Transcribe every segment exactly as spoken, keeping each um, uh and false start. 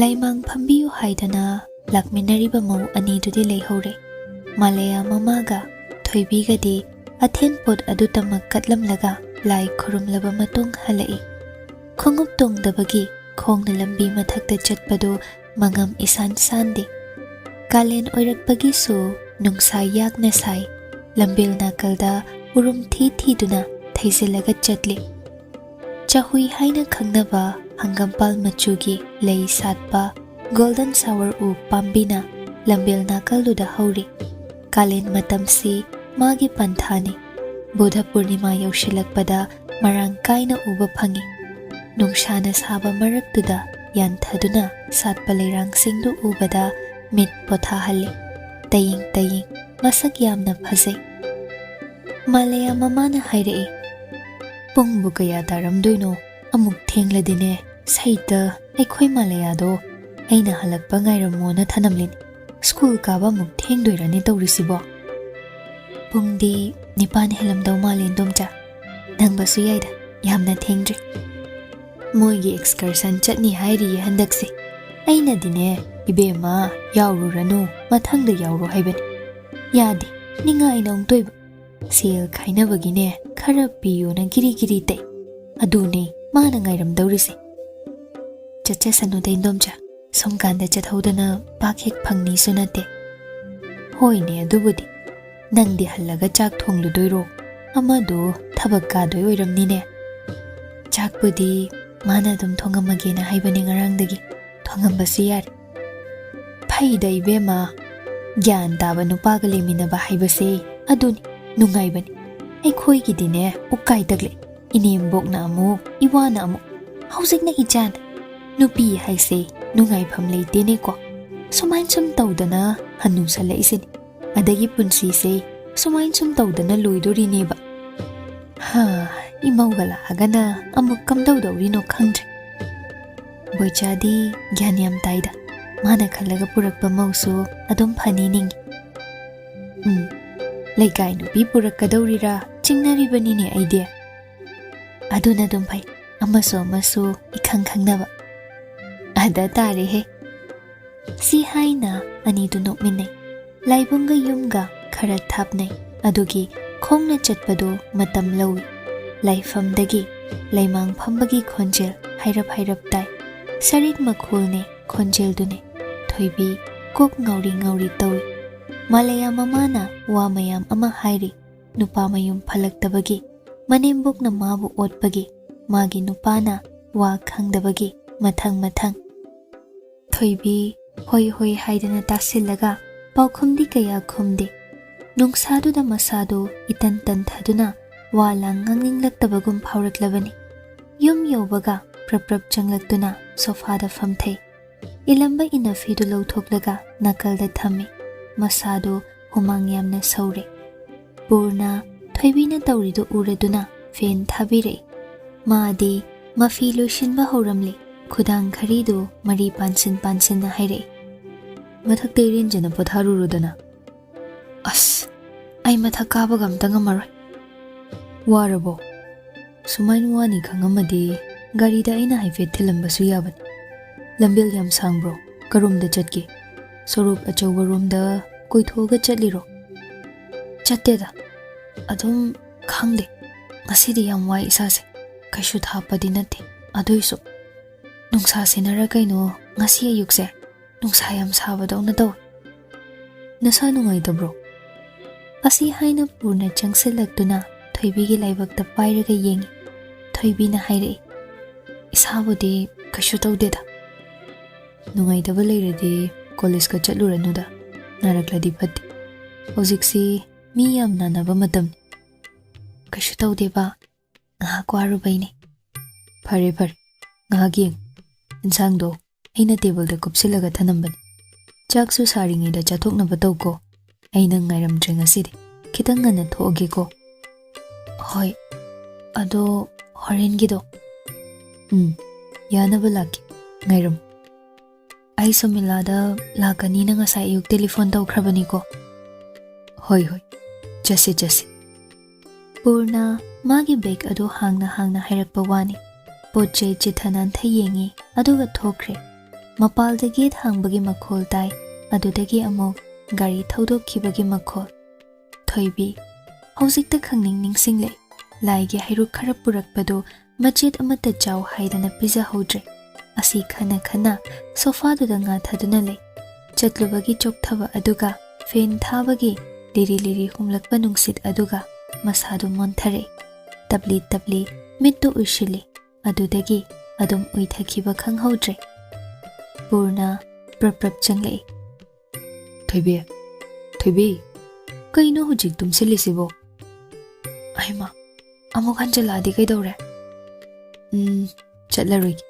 ꯂꯥꯏꯃꯥꯡ ꯐꯝꯕꯤꯌꯨ ꯍꯥꯏꯗꯅ ꯂꯥꯛꯃꯤꯟꯅꯔꯤꯕ ꯃꯧ ꯑꯅꯤꯗꯨꯗꯤ ꯂꯩꯍꯧꯔꯦ꯫ ꯃꯥꯂꯦꯌꯥ ꯃꯃꯥꯒ ꯊꯣꯏꯕꯤꯒꯗꯤ ꯑꯊꯦꯟ ꯄꯣꯠ ꯑꯗꯨ ꯇꯃꯛ ꯀꯠꯂꯝꯂꯒ ꯂꯥꯏ ꯈꯨꯔꯨꯝꯂꯕ ꯃꯇꯨꯡ ꯍꯜꯂꯛꯏ꯫ ꯈꯣꯡꯎꯞ ꯇꯣꯡꯗꯕꯒꯤ ꯈꯣꯡꯅ ꯂꯝꯕꯤ ꯃꯊꯛꯇ ꯆꯠꯄꯗꯨ ꯃꯉꯝ ꯏꯁꯥꯟ ꯁꯥꯟꯗꯦ꯫ ꯀꯥꯂꯦꯟ ꯑꯣꯏꯔꯛꯄꯒꯤꯁꯨ ꯅꯨꯡꯁꯥ ꯌꯥꯛꯅ ꯁꯥꯏ꯫ ꯂꯝꯕꯦꯜ ꯅꯥꯀꯜꯗ ꯎꯔꯨꯝ ꯊꯤ ꯊꯤꯗꯨꯅ ꯊꯩꯖꯤꯜꯂꯒ ꯆꯠꯂꯤ꯫ ꯆꯥꯍꯨꯏ ꯍꯥꯏꯅ ꯈꯪꯅꯕ ꯍꯪꯒꯥꯝꯄꯥꯜ ꯃꯆꯨꯒꯤ ꯂꯩ ꯁꯥꯠꯄ ꯒꯣꯜꯗꯟ ꯁꯥꯋꯔ ꯎ ꯄꯥꯝꯕꯤꯅ ꯂꯝꯕꯦꯜ ꯅꯥꯀꯜꯗꯨꯗ ꯍꯧꯔꯤ꯫ ꯀꯥꯂꯦꯟ ꯃꯇꯝꯁꯤ ꯃꯥꯒꯤ ꯄꯟꯊꯥꯅꯤ꯫ ꯕꯨꯙ ꯄꯨꯔꯅꯤꯃꯥ ꯌꯧꯁꯤꯜꯂꯛꯄꯗ ꯃꯔꯥꯡ ꯀꯥꯏꯅ ꯎꯕ ꯐꯪꯉꯤ꯫ ꯅꯨꯡꯁꯥꯅ ꯁꯥꯕ ꯃꯔꯛꯇꯨꯗ ꯌꯥꯟꯊꯗꯨꯅ ꯁꯥꯠꯄ ꯂꯩꯔꯥꯡꯁꯤꯡꯗꯨ ꯎꯕꯗ ꯃꯤꯠ ꯄꯣꯊꯥꯍꯜꯂꯤ꯫ ꯇꯌꯤꯡ ꯇꯌꯤꯡ, ꯃꯁꯛ ꯌꯥꯝꯅ ꯐꯖꯩ꯫ ꯃꯥꯂꯦꯌꯥ ꯃꯃꯥꯅ ꯍꯥꯏꯔꯛꯏ, "ꯄꯨꯡꯕꯨ ꯀꯌꯥ ꯇꯥꯔꯝꯗꯣꯏꯅꯣ? ꯑꯃꯨꯛ ꯊꯦꯡꯂꯗꯤꯅꯦ, ꯁꯩꯇ ꯑꯩꯈꯣꯏ ꯃꯥꯂꯦꯌꯥꯗꯣ ꯑꯩꯅ ꯍꯜꯂꯛꯄ ꯉꯥꯏꯔꯝꯃꯣꯅ ꯊꯅꯝꯂꯤꯅꯤ꯫ ꯁ꯭ꯀꯨꯜ ꯀꯥꯕ ꯑꯃꯨꯛ ꯊꯦꯡꯗꯣꯏꯔꯅꯤ ꯇꯧꯔꯤꯁꯤꯕꯣ?" "ꯄꯨꯡꯗꯤ ꯅꯤꯄꯥꯟ ꯍꯦꯜꯂꯝꯗꯧ ꯃꯥꯜꯂꯦ, ꯏꯟꯗꯣꯝꯆꯥ꯫ ꯅꯪꯕꯁꯨ ꯌꯥꯏꯗ, ꯌꯥꯝꯅ ꯊꯦꯡꯗ꯭ꯔꯤ꯫ ꯃꯣꯏꯒꯤ ꯑꯦꯛꯁꯀꯔꯁꯟ ꯆꯠꯅꯤ ꯍꯥꯏꯔꯤꯌꯦ ꯍꯟꯗꯛꯁꯦ꯫ ꯑꯩꯅꯗꯤꯅꯦ, 'ꯏꯕꯦꯝꯃ, ꯌꯥꯎꯔꯨꯔꯅꯨ, ꯃꯊꯪꯗ ꯌꯥꯎꯔꯣ' ꯍꯥꯏꯕꯅꯤ꯫ ꯌꯥꯗꯦ, ꯅꯤꯡꯉꯥꯏꯅ ꯑꯃꯨꯛꯇꯣꯏꯕ꯫ ꯁꯦꯜ ꯈꯥꯏꯅꯕꯒꯤꯅꯦ, ꯈꯔ ꯄꯤꯌꯣꯅ ꯒꯤꯔꯤ ꯒꯤꯔꯤ ꯇꯛꯏ꯫ ꯑꯗꯨꯅꯦ ꯃꯥꯅ ꯉꯥꯏꯔꯝꯗꯧꯔꯤꯁꯦ꯫ ꯆꯠꯆꯁꯅꯨꯗ, ꯏꯟꯗꯣꯝꯆꯥ꯫ ꯁꯨꯝ ꯀꯥꯟꯗ ꯆꯠꯍꯧꯗꯅ ꯄꯥꯛ ꯍꯦꯛ ꯐꯪꯅꯤꯁꯨ ꯅꯠꯇꯦ꯫ ꯍꯣꯏꯅꯦ, ꯑꯗꯨꯕꯨꯗꯤ꯫ ꯅꯪꯗꯤ ꯍꯜꯂꯒ ꯆꯥꯛ ꯊꯣꯡꯂꯨꯗꯣꯏꯔꯣ? ꯑꯃꯗꯣ ꯊꯕꯛ ꯀꯥꯗꯣꯏ ꯑꯣꯏꯔꯝꯅꯤꯅꯦ꯫ ꯆꯥꯛꯄꯨꯗꯤ ꯃꯥꯅ ꯑꯗꯨꯝ ꯊꯣꯡꯉꯝꯃꯒꯦꯅ ꯍꯥꯏꯕꯅꯦ ꯉꯔꯥꯡꯗꯒꯤ꯫ ꯊꯣꯡꯉꯝꯕꯁꯨ ꯌꯥꯔꯦ꯫ ꯐꯩꯗ, ꯏꯕꯦꯝꯃ꯫ ꯒ꯭ꯌꯥꯟ ꯇꯥꯕ ꯅꯨꯄꯥꯒ ꯂꯩꯃꯤꯟꯅꯕ ꯍꯥꯏꯕꯁꯦ ꯑꯗꯨꯅꯤ, ꯅꯨꯡꯉꯥꯏꯕꯅꯤ꯫ ꯑꯩꯈꯣꯏꯒꯤꯗꯤꯅꯦ, ꯎꯀꯥꯏ ꯇꯛꯂꯦ꯫ ꯏꯅꯦꯝꯕꯣꯛꯅ ꯑꯃꯨꯛ, ꯏꯋꯥꯅ ꯑꯃꯨꯛ, ꯍꯧꯖꯤꯛꯅ ꯏꯆꯥꯅ꯫ ꯅꯨꯄꯤ ꯍꯥꯏꯁꯦ ꯅꯨꯡꯉꯥꯏꯐꯝ ꯂꯩꯇꯦꯅꯦꯀꯣ꯫ ꯁꯨꯃꯥꯏ ꯁꯨꯝ ꯇꯧꯗꯅ ꯍꯟꯅꯨꯁꯜꯂꯛꯏꯁꯤꯅꯤ꯫ ꯑꯗꯒꯤ ꯄꯨꯟꯁꯤꯁꯦ ꯁꯨꯃꯥꯏ ꯁꯨꯝ ꯇꯧꯗꯅ ꯂꯣꯏꯗꯣꯔꯤꯅꯦꯕ꯫ ꯍꯥ, ꯏꯃꯧꯒ ꯂꯥꯛꯑꯒꯅ ꯑꯃꯨꯛ ꯀꯝꯗꯧꯗꯧꯔꯤꯅꯣ ꯈꯪꯗ꯭ꯔꯦ꯫ ꯕꯣꯏꯆꯥꯗꯤ ꯒ꯭ꯌꯥꯟ ꯌꯥꯝ ꯇꯥꯏꯗ꯫ ꯃꯥꯅ ꯈꯜꯂꯒ ꯄꯨꯔꯛꯄ ꯃꯧꯁꯨ ꯑꯗꯨꯝ ꯐꯅꯤ ꯅꯤꯡꯉꯤ꯫ ꯎꯝ, ꯂꯩꯀꯥꯏ ꯅꯨꯄꯤ ꯄꯨꯔꯛꯀꯗꯧꯔꯤꯔꯥ ꯆꯤꯡꯅꯔꯤꯕꯅꯤꯅꯦ ꯑꯩꯗꯤ꯫ ꯑꯗꯨꯅ ꯑꯗꯨꯝ ꯐꯩ, ꯑꯃꯁꯨ ꯑꯃꯁꯨ ꯏꯈꯪ ꯈꯪꯅꯕ꯫ ꯑꯗ ꯇꯥꯔꯦꯍꯦ꯫ ꯁꯤ ꯍꯥꯏꯅ ꯑꯅꯤꯗꯨ ꯅꯣꯛꯃꯤꯟꯅꯩ꯫ ꯂꯥꯏꯕꯨꯡꯒ ꯌꯨꯝꯒ ꯈꯔ ꯊꯥꯞꯅꯩ꯫ ꯑꯗꯨꯒꯤ ꯈꯣꯡꯅ ꯆꯠꯄꯗꯨ ꯃꯇꯝ ꯂꯧꯏ꯫ ꯂꯥꯏꯐꯝꯗꯒꯤ ꯂꯩꯃꯥꯡ ꯐꯝꯕꯒꯤ ꯈꯣꯟꯖꯦꯜ ꯍꯥꯏꯔꯞ ꯍꯥꯏꯔꯞ ꯇꯥꯏ꯫ ꯁꯔꯤꯛ ꯃꯈꯣꯜꯅꯦ, ꯈꯣꯟꯖꯦꯜꯗꯨꯅꯦ꯫ ꯊꯣꯏꯕꯤ ꯀꯣꯛ ꯉꯥꯎꯔꯤ ꯉꯥꯎꯔꯤ ꯇꯧꯏ꯫ ꯃꯥꯂꯌꯥ ꯃꯃꯥꯅ ꯋꯥ ꯃꯌꯥꯝ ꯑꯃ ꯍꯥꯏꯔꯤ꯫ ꯅꯨꯄꯥ ꯃꯌꯨꯝ ꯐꯠꯂꯛꯇꯕꯒꯤ, ꯃꯅꯦꯝꯕꯣꯛꯅ ꯃꯥꯕꯨ ꯑꯣꯠꯄꯒꯤ, ꯃꯥꯒꯤ ꯅꯨꯄꯥꯅ ꯋꯥ ꯈꯪꯗꯕꯒꯤ, ꯃꯊꯪ ꯃꯊꯪ꯫ ꯊꯣꯏꯕꯤ ꯍꯣꯏ ꯍꯣꯏ ꯍꯥꯏꯗꯅ ꯇꯥꯁꯤꯜꯂꯒ ꯄꯥꯎꯈꯨꯝꯗꯤ ꯀꯌꯥ ꯈꯨꯝꯗꯦ꯫ ꯅꯨꯡꯁꯥꯗꯨꯗ ꯃꯁꯥꯗꯨ ꯏꯇꯟ ꯇꯟꯊꯗꯨꯅ ꯋꯥ ꯂꯥꯡ ꯉꯥꯡꯅꯤꯡꯂꯛꯇꯕꯒꯨꯝ ꯐꯥꯎꯔꯛꯂꯕꯅꯤ꯫ ꯌꯨꯝ ꯌꯧꯕꯒ ꯄ꯭ꯔꯞ ꯄ꯭ꯔꯞ ꯆꯪꯂꯛꯇꯨꯅ ꯁꯣꯐꯥꯗ ꯐꯝꯊꯩ꯫ ꯏꯂꯝꯕ ꯏꯅꯐꯤꯗꯨ ꯂꯧꯊꯣꯛꯂꯒ ꯅꯥꯀꯜꯗ ꯊꯝꯃꯤ꯫ ꯃꯁꯥꯗꯨ ꯍꯨꯃꯥꯡ ꯌꯥꯝꯅ ꯁꯧꯔꯦ꯫ ꯄꯨꯔꯅ ꯊꯣꯏꯕꯤꯅ ꯇꯧꯔꯤꯗꯨ ꯎꯔꯗꯨꯅ ꯐꯦꯟ ꯊꯥꯕꯤꯔꯛꯏ꯫ ꯃꯥꯗꯤ ꯃꯐꯤ ꯂꯣꯏꯁꯤꯟꯕ ꯍꯧꯔꯝꯂꯦ꯫ ꯈꯨꯗꯥꯡ ꯘꯔꯤꯗꯨ ꯃꯔꯤ ꯄꯥꯟꯁꯤꯟ ꯄꯥꯟꯁꯤꯟꯅ ꯍꯥꯏꯔꯛꯏ꯫ "ꯃꯊꯛꯇ ꯏꯔꯦꯟꯖꯅ ꯄꯣꯊꯥꯔꯨꯔꯣꯗꯅ꯫ ꯑꯁ, ꯑꯩ ꯃꯊꯛ ꯀꯥꯕꯒ ꯑꯝꯇ ꯉꯝꯃꯔꯣꯏ꯫ ꯋꯥꯔꯕꯣ? ꯁꯨꯃꯥꯏꯅ ꯋꯥꯅꯤ ꯈꯪꯉꯝꯃꯗꯤ ꯒꯥꯔꯤꯗ ꯑꯩꯅ ꯍꯥꯏꯐꯦꯠ ꯊꯤꯜꯂꯝꯕꯁꯨ ꯌꯥꯕꯅꯤ꯫ ꯂꯝꯕꯦꯜ ꯌꯥꯝ ꯁꯥꯡꯕ꯭ꯔꯣ? ꯀꯔꯣꯝꯗ ꯆꯠꯀꯦ? ꯁꯣꯔꯣꯛ ꯑꯆꯧꯕꯔꯣꯝꯗ ꯀꯣꯏꯊꯣꯛꯑꯒ ꯆꯠꯂꯤꯔꯣ?" "ꯆꯠꯇꯦꯗ꯫ ꯑꯗꯨꯝ ꯈꯪꯗꯦ꯫ ꯉꯁꯤꯗꯤ ꯌꯥꯝ ꯋꯥꯏ ꯏꯁꯥꯁꯦ꯫ ꯀꯩꯁꯨ ꯊꯥꯞꯄꯗꯤ ꯅꯠꯇꯦ꯫ ꯑꯗꯨꯏꯁꯨ ꯅꯨꯡꯁꯥ ꯁꯤꯟꯅꯔ ꯀꯩꯅꯣ ꯉꯁꯤ ꯑꯌꯨꯛꯁꯦ ꯅꯨꯡꯁꯥ ꯌꯥꯝ ꯁꯥꯕꯗꯧꯅ ꯇꯧꯏ꯫ ꯅꯁꯥ ꯅꯨꯡꯉꯥꯏꯇꯕ꯭ꯔꯣ?" ꯑꯁꯤ ꯍꯥꯏꯅ ꯄꯨꯔꯅ ꯆꯪꯁꯤꯜꯂꯛꯇꯨꯅ ꯊꯣꯏꯕꯤꯒꯤ ꯂꯥꯏꯕꯛꯇ ꯄꯥꯏꯔꯒ ꯌꯦꯡꯉꯤ꯫ ꯊꯣꯏꯕꯤꯅ ꯍꯥꯏꯔꯛꯏ, "ꯏꯁꯥꯕꯨꯗꯤ ꯀꯩꯁꯨ ꯇꯧꯗꯦꯗ꯫ ꯅꯨꯡꯉꯥꯏꯇꯕ ꯂꯩꯔꯗꯤ ꯀꯣꯂꯦꯖꯀ ꯆꯠꯂꯨꯔꯅꯨꯗ, ꯅꯥꯔꯛꯂꯗꯤ ꯐꯠꯇꯦ꯫ ꯍꯧꯖꯤꯛꯁꯤ ꯃꯤ ꯌꯥꯝ ꯅꯥꯅꯕ ꯃꯇꯝꯅꯤ꯫ ꯀꯩꯁꯨ ꯇꯧꯗꯦꯕ, ꯉꯥꯏꯍꯥꯛ ꯋꯥꯔꯨꯕꯩꯅꯦ꯫ ꯐꯔꯦ ꯐꯔꯦ, ꯉꯥꯏꯍꯥꯛ ꯌꯦꯡ꯫ ꯏꯟꯁꯥꯡꯗꯣ ꯑꯩꯅ ꯇꯦꯕꯜꯗ ꯀꯨꯞꯁꯤꯜꯂꯒ ꯊꯅꯝꯕꯅꯤ꯫ ꯆꯥꯛꯁꯨ ꯁꯥꯔꯤꯉꯩꯗ ꯆꯥꯊꯣꯛꯅꯕ ꯇꯧꯀꯣ꯫ ꯑꯩ ꯅꯪ ꯉꯥꯏꯔꯝꯗ꯭ꯔꯦ ꯉꯁꯤꯗꯤ꯫ ꯈꯤꯇꯪ ꯉꯟꯅ ꯊꯣꯛꯑꯒꯦꯀꯣ꯫" "ꯍꯣꯏ, ꯑꯗꯣ ꯍꯣꯔꯦꯟꯒꯤꯗꯣ?" "ꯎꯝ, ꯌꯥꯅꯕ ꯂꯥꯛꯀꯦ꯫ ꯉꯥꯏꯔꯝꯃꯨ꯫ ꯑꯩ ꯁꯨꯃꯤꯂꯥꯗ ꯂꯥꯛꯀꯅꯤꯅ ꯉꯁꯥꯏ ꯑꯌꯨꯛ ꯇꯦꯂꯤꯐꯣꯟ ꯇꯧꯈ꯭ꯔꯕꯅꯤꯀꯣ꯫" "ꯍꯣꯏ ꯍꯣꯏ, ꯆꯠꯁꯤ ꯆꯠꯁꯤ꯫" ꯄꯨꯔꯅ ꯃꯥꯒꯤ ꯕꯦꯒ ꯑꯗꯨ ꯍꯥꯡꯅ ꯍꯥꯡꯅ ꯍꯥꯏꯔꯛꯄ ꯋꯥꯅꯤ꯫ ꯄꯣꯠ ꯆꯩ ꯆꯤꯊ ꯅꯥꯟꯊ ꯌꯦꯡꯉꯤ, ꯑꯗꯨꯒ ꯊꯣꯛꯈ꯭ꯔꯦ꯫ ꯃꯄꯥꯜꯗ ꯒꯦꯠ ꯍꯥꯡꯕꯒꯤ ꯃꯈꯣꯜ ꯇꯥꯏ꯫ ꯑꯗꯨꯗꯒꯤ ꯑꯃꯨꯛ ꯒꯥꯔꯤ ꯊꯧꯗꯣꯛꯈꯤꯕꯒꯤ ꯃꯈꯣꯜ꯫ ꯊꯣꯏꯕꯤ, ꯍꯧꯖꯤꯛꯇ ꯈꯪꯅꯤꯡ ꯅꯤꯡꯁꯤꯡꯂꯦ꯫ ꯂꯥꯏꯒꯤ ꯍꯩꯔꯨꯛ ꯈꯔ ꯄꯨꯔꯛꯄꯗꯨ ꯃꯆꯦꯠ ꯑꯃꯠꯇ ꯆꯥꯎ ꯍꯥꯏꯗꯅ ꯄꯤꯖꯍꯧꯗ꯭ꯔꯦ꯫ ꯑꯁꯤ ꯈꯟꯅ ꯈꯟꯅ ꯁꯣꯐꯥꯗꯨꯗ ꯉꯥꯊꯗꯨꯅ ꯂꯩ꯫ ꯆꯠꯂꯨꯕꯒꯤ ꯆꯣꯛꯊꯕ ꯑꯗꯨꯒ ꯐꯦꯟ ꯊꯥꯕꯒꯤ ꯂꯤꯔꯤ ꯂꯤꯔꯤ ꯍꯨꯝꯂꯛꯄ ꯅꯨꯡꯁꯤꯠ ꯑꯗꯨꯒ ꯃꯁꯥꯗꯨ ꯃꯣꯟꯊꯔꯛꯏ꯫ ꯇꯞꯂꯤ ꯇꯞꯂꯤ ꯃꯤꯠꯇꯨ ꯎꯏꯁꯤꯜꯂꯤ꯫ ꯑꯗꯨꯗꯒꯤ ꯑꯗꯨꯝ ꯎꯏꯊꯈꯤꯕ ꯈꯪꯍꯧꯗ꯭ꯔꯦ꯫ ꯄꯨꯔꯅ ꯄ꯭ꯔꯞ ꯄ꯭ꯔꯞ ꯆꯪꯂꯛꯏ꯫ "ꯊꯣꯏꯕꯤ, ꯊꯣꯏꯕꯤ, ꯀꯩꯅꯣ ꯍꯧꯖꯤꯛ ꯇꯨꯝꯁꯤꯜꯂꯤꯁꯤꯕꯣ?" "ꯑꯩꯃ, ꯑꯃꯨꯛ ꯍꯟꯖꯜꯂꯛꯑꯗꯤ ꯀꯩꯗꯧꯔꯦ?" "ꯎꯝ, ꯆꯠꯂꯔꯣꯏꯒꯦ꯫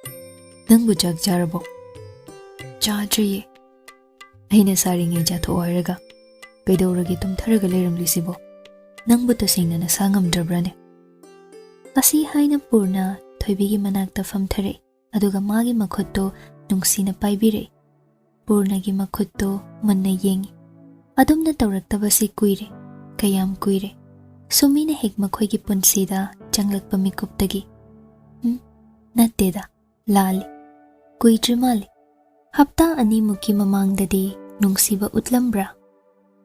ꯅꯪꯕꯨ ꯆꯥꯛ ꯆꯥꯔꯕꯣ?" "ꯆꯥꯗ꯭ꯔꯤꯌꯦ꯫" "ꯑꯩꯅ ꯁꯥꯔꯤꯉꯩ ꯆꯥꯊꯣꯛꯑꯣ ꯍꯥꯏꯔꯒ ꯀꯩꯗꯧꯔꯒꯦ ꯇꯨꯝꯊꯔꯒ ꯂꯩꯔꯝꯂꯤꯁꯤꯕꯣ? ꯅꯪꯕꯨ ꯇꯁꯦꯡꯅ ꯅꯁꯥ ꯉꯝꯗ꯭ꯔꯕ꯭ꯔꯥꯅꯦ?" ꯑꯁꯤ ꯍꯥꯏꯅ ꯄꯨꯔꯅ ꯊꯣꯏꯕꯤꯒꯤ ꯃꯅꯥꯛꯇ ꯐꯝꯊꯔꯛꯏ꯫ ꯑꯗꯨꯒ ꯃꯥꯒꯤ ꯃꯈꯨꯠꯇꯣ ꯅꯨꯡꯁꯤꯅ ꯄꯥꯏꯕꯤꯔꯛꯏ꯫ ꯄꯨꯔꯅꯒꯤ ꯃꯈꯨꯠꯇꯣ ꯃꯨꯟꯅ ꯌꯦꯡꯏ꯫ ꯑꯗꯨꯝꯅ ꯇꯧꯔꯛꯇꯕꯁꯤ ꯀꯨꯏꯔꯦ, ꯀꯌꯥꯝ ꯀꯨꯏꯔꯦ꯫ ꯁꯨꯃꯤꯅ ꯍꯦꯛ ꯃꯈꯣꯏꯒꯤ ꯄꯨꯟꯁꯤꯗ ꯆꯪꯂꯛꯄ ꯃꯤꯀꯨꯞꯇꯒꯤ꯫ ꯎꯝ, ꯅꯠꯇꯦꯗ, ꯂꯥꯜꯂꯤ꯫ ꯀꯨꯏꯗ꯭ꯔꯤ ꯃꯥꯜꯂꯤ꯫ ꯍꯞꯇꯥ ꯑꯅꯤꯃꯨꯛꯀꯤ ꯃꯃꯥꯡꯗꯗꯤ ꯅꯨꯡꯁꯤꯕ ꯎꯠꯂꯝꯕ꯭ꯔꯥ?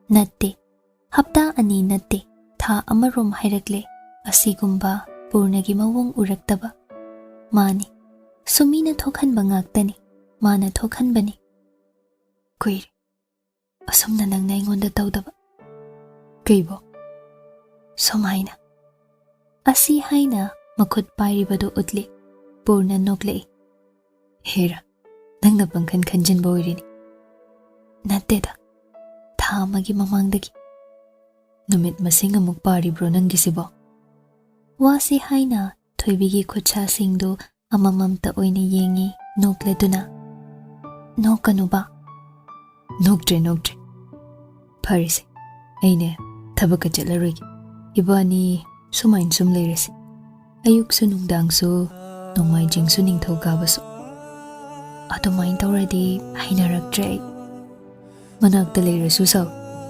ꯅꯠꯇꯦ꯫ ꯍꯞꯇꯥ ꯑꯅꯤ ꯅꯠꯇꯦ, ꯊꯥ ꯑꯃꯔꯣꯝ ꯍꯥꯏꯔꯛꯂꯦ꯫ ꯑꯁꯤꯒꯨꯝꯕ ꯄꯨꯔꯅꯒꯤ ꯃꯑꯣꯡ ꯎꯔꯛꯇꯕ꯫ ꯃꯥꯅꯤ, ꯁꯨꯃꯤꯅ ꯊꯣꯛꯍꯟꯕ ꯉꯥꯛꯇꯅꯤ꯫ ꯃꯥꯅ ꯊꯣꯛꯍꯟꯕꯅꯤ꯫ ꯀꯨꯏꯔꯦ ꯑꯁꯨꯝꯅ ꯅꯪꯅ ꯑꯩꯉꯣꯟꯗ ꯇꯧꯗꯕ꯫ ꯀꯩꯕꯣ? ꯁꯨꯃꯥꯏꯅ꯫ ꯑꯁꯤ ꯍꯥꯏꯅ ꯃꯈꯨꯠ ꯄꯥꯏꯔꯤꯕꯗꯨ ꯎꯠꯂꯤ꯫ ꯄꯨꯔꯅ ꯅꯣꯛꯂꯛꯏ꯫ ꯍꯦꯔꯥ, ꯅꯪꯅ ꯄꯪꯈꯟ ꯈꯟꯖꯤꯟꯕ ꯑꯣꯏꯔꯤꯅꯤ꯫ ꯅꯠꯇꯦꯗ, ꯊꯥ ꯑꯃꯒꯤ ꯃꯃꯥꯡꯗꯒꯤ꯫ ꯅꯨꯃꯤꯠ ꯃꯁꯤꯡ ꯑꯃꯨꯛ ꯄꯥꯔꯤꯕ꯭ꯔꯣ ꯅꯪꯒꯤꯁꯤꯕꯣ? ꯋꯥꯁꯤ ꯍꯥꯏꯅ ꯊꯣꯏꯕꯤꯒꯤ ꯈꯨꯠꯁꯥꯁꯤꯡꯗꯨ ꯑꯃꯃꯝꯇ ꯑꯣꯏꯅ ꯌꯦꯡꯉꯤ, ꯅꯣꯛꯂꯗꯨꯅ꯫ ꯅꯣꯛꯀꯅꯨꯕ꯫ ꯅꯣꯛꯇ꯭ꯔꯦ, ꯅꯣꯛꯇ꯭ꯔꯦ꯫ ꯐꯔꯦꯁꯦ, ꯑꯩꯅꯦ ꯊꯕꯛꯀ ꯆꯠꯂꯔꯣꯏꯒꯦ꯫ ꯏꯕꯥꯅꯤ ꯁꯨꯃꯥꯏꯅ ꯁꯨꯝ ꯂꯩꯔꯁꯤ꯫ ꯑꯌꯨꯛꯁꯨ ꯅꯨꯡꯗꯥꯡꯁꯨ, ꯅꯣꯡꯃꯥꯏꯖꯤꯡꯁꯨ ꯅꯤꯡꯊꯧꯀꯥꯕꯁꯨ꯫ ꯑꯗꯨꯃꯥꯏꯅ ꯇꯧꯔꯗꯤ ꯍꯩꯅꯔꯛꯇ꯭ꯔꯦ ꯑꯩ꯫ ꯃꯅꯥꯛꯇ ꯂꯩꯔꯁꯨ ꯁꯥꯎ,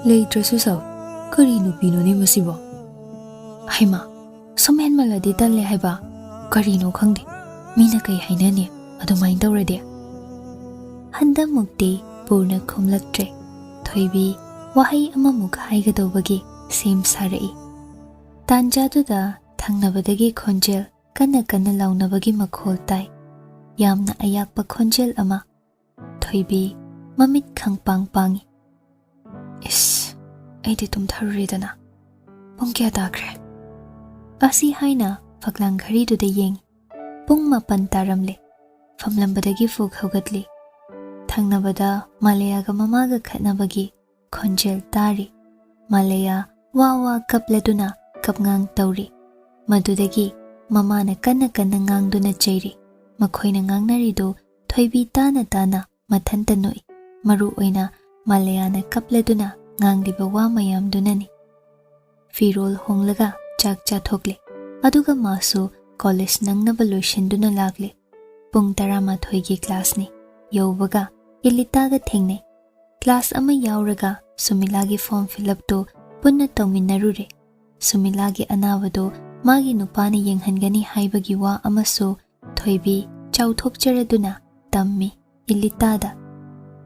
ꯂꯩꯇ꯭ꯔꯁꯨ ꯁꯥꯎ꯫ ꯀꯔꯤ ꯅꯨꯄꯤꯅꯣꯅꯦ ꯃꯁꯤꯕꯣ? ꯍꯩꯃꯥ, ꯁꯨꯝ ꯍꯦꯟꯃꯜꯂꯗꯤ ꯇꯜꯂꯦ ꯍꯥꯏꯕ꯫ ꯀꯔꯤꯅꯣ ꯈꯪꯗꯦ꯫ ꯃꯤꯅ ꯀꯩ ꯍꯥꯏꯅꯅꯤ ꯑꯗꯨꯃꯥꯏꯅ ꯇꯧꯔꯗꯤ? ꯍꯟꯗꯛꯃꯨꯛꯇꯤ ꯄꯨꯔꯅ ꯈꯨꯝꯂꯛꯇ꯭ꯔꯦ꯫ ꯊꯣꯏꯕꯤ ꯋꯥꯍꯩ ꯑꯃꯃꯨꯛ ꯍꯥꯏꯒꯗꯧꯕꯒꯤ ꯁꯦꯝ ꯁꯥꯔꯛꯏ꯫ ꯇꯥꯟꯖꯥꯗꯨꯗ ꯊꯪꯅꯕꯗꯒꯤ ꯈꯣꯟꯖꯦꯜ ꯀꯟꯅ ꯀꯟꯅ ꯂꯥꯎꯅꯕꯒꯤ ꯃꯈꯣꯜ ꯇꯥꯏ꯫ ꯌꯥꯝꯅ ꯑꯌꯥꯛꯄ ꯈꯣꯟꯖꯦꯜ ꯑꯃ꯫ ꯊꯣꯏꯕꯤ ꯃꯃꯤꯠ ꯈꯪꯄꯥꯡ ꯄꯥꯡꯏ꯫ "ꯏꯁ, ꯑꯩꯗꯤ ꯇꯨꯝꯊꯔꯨꯔꯦꯗꯅ꯫ ꯄꯨꯡ ꯀꯌꯥ ꯇꯥꯈ꯭ꯔꯦ?" ꯑꯁꯤ ꯍꯥꯏꯅ ꯐꯛꯂꯥꯡ ꯘꯔꯤꯗꯨꯗ ꯌꯦꯡꯏ꯫ ꯄꯨꯡ ꯃꯥꯄꯟ ꯇꯥꯔꯝꯂꯦ꯫ ꯐꯝꯂꯝꯕꯗꯒꯤ ꯐꯨꯛ ꯍꯧꯒꯠꯂꯤ꯫ ꯊꯪꯅꯕꯗ ꯃꯥꯂꯦꯌꯥꯒ ꯃꯃꯥꯒ ꯈꯠꯅꯕꯒꯤ ꯈꯣꯟꯖꯦꯜ ꯇꯥꯔꯤ꯫ ꯃꯥꯂꯦꯌꯥ ꯋꯥ ꯋꯥ ꯀꯞꯂꯗꯨꯅ ꯀꯞꯉꯥꯡ ꯇꯧꯔꯤ꯫ ꯃꯗꯨꯗꯒꯤ ꯃꯃꯥꯅ ꯀꯟꯅ ꯀꯟꯅ ꯉꯥꯡꯗꯨꯅ ꯆꯩꯔꯤ꯫ ꯃꯈꯣꯏꯅ ꯉꯥꯡꯅꯔꯤꯗꯨ ꯊꯣꯏꯕꯤ ꯇꯥꯅ ꯇꯥꯅ ꯃꯊꯟꯇ ꯅꯣꯛꯏ꯫ ꯃꯔꯨ ꯑꯣꯏꯅ ꯃꯥꯂꯦꯌꯥꯅ ꯀꯞꯂꯗꯨꯅ ꯉꯥꯡꯂꯤꯕ ꯋꯥ ꯃꯌꯥꯝꯗꯨꯅꯅꯤ꯫ ꯐꯤꯔꯣꯜ ꯍꯣꯡꯂꯒ ꯆꯥꯛ ꯆꯥꯊꯣꯛꯂꯦ꯫ ꯑꯗꯨꯒ ꯃꯥꯁꯨ ꯀꯣꯂꯦꯖ ꯅꯪꯅꯕ ꯂꯣꯏꯁꯤꯟꯗꯨꯅ ꯂꯥꯛꯂꯦ꯫ ꯄꯨꯡ ꯇꯔꯥꯃꯥꯊꯣꯏꯒꯤ ꯀ꯭ꯂꯥꯁꯅꯤ꯫ ꯌꯧꯕꯒ ꯏꯂꯤꯇꯥꯒ ꯊꯦꯡꯅꯩ꯫ ꯀ꯭ꯂꯥꯁ ꯑꯃ ꯌꯥꯎꯔꯒ ꯁꯨꯃꯤꯂꯥꯒꯤ ꯐꯣꯔꯝ ꯐꯤꯜ ꯑꯞꯇꯨ ꯄꯨꯟꯅ ꯇꯧꯃꯤꯟꯅꯔꯨꯔꯦ꯫ ꯁꯨꯃꯤꯂꯥꯒꯤ ꯑꯅꯥꯕꯗꯨ ꯃꯥꯒꯤ ꯅꯨꯄꯥꯅ ꯌꯦꯡꯍꯟꯒꯅꯤ ꯍꯥꯏꯕꯒꯤ ꯋꯥ ꯑꯃꯁꯨ ꯊꯣꯏꯕꯤ ꯆꯥꯎꯊꯣꯛꯆꯔꯗꯨꯅ ꯇꯝꯃꯤ ꯏꯂꯤꯇꯥꯗ꯫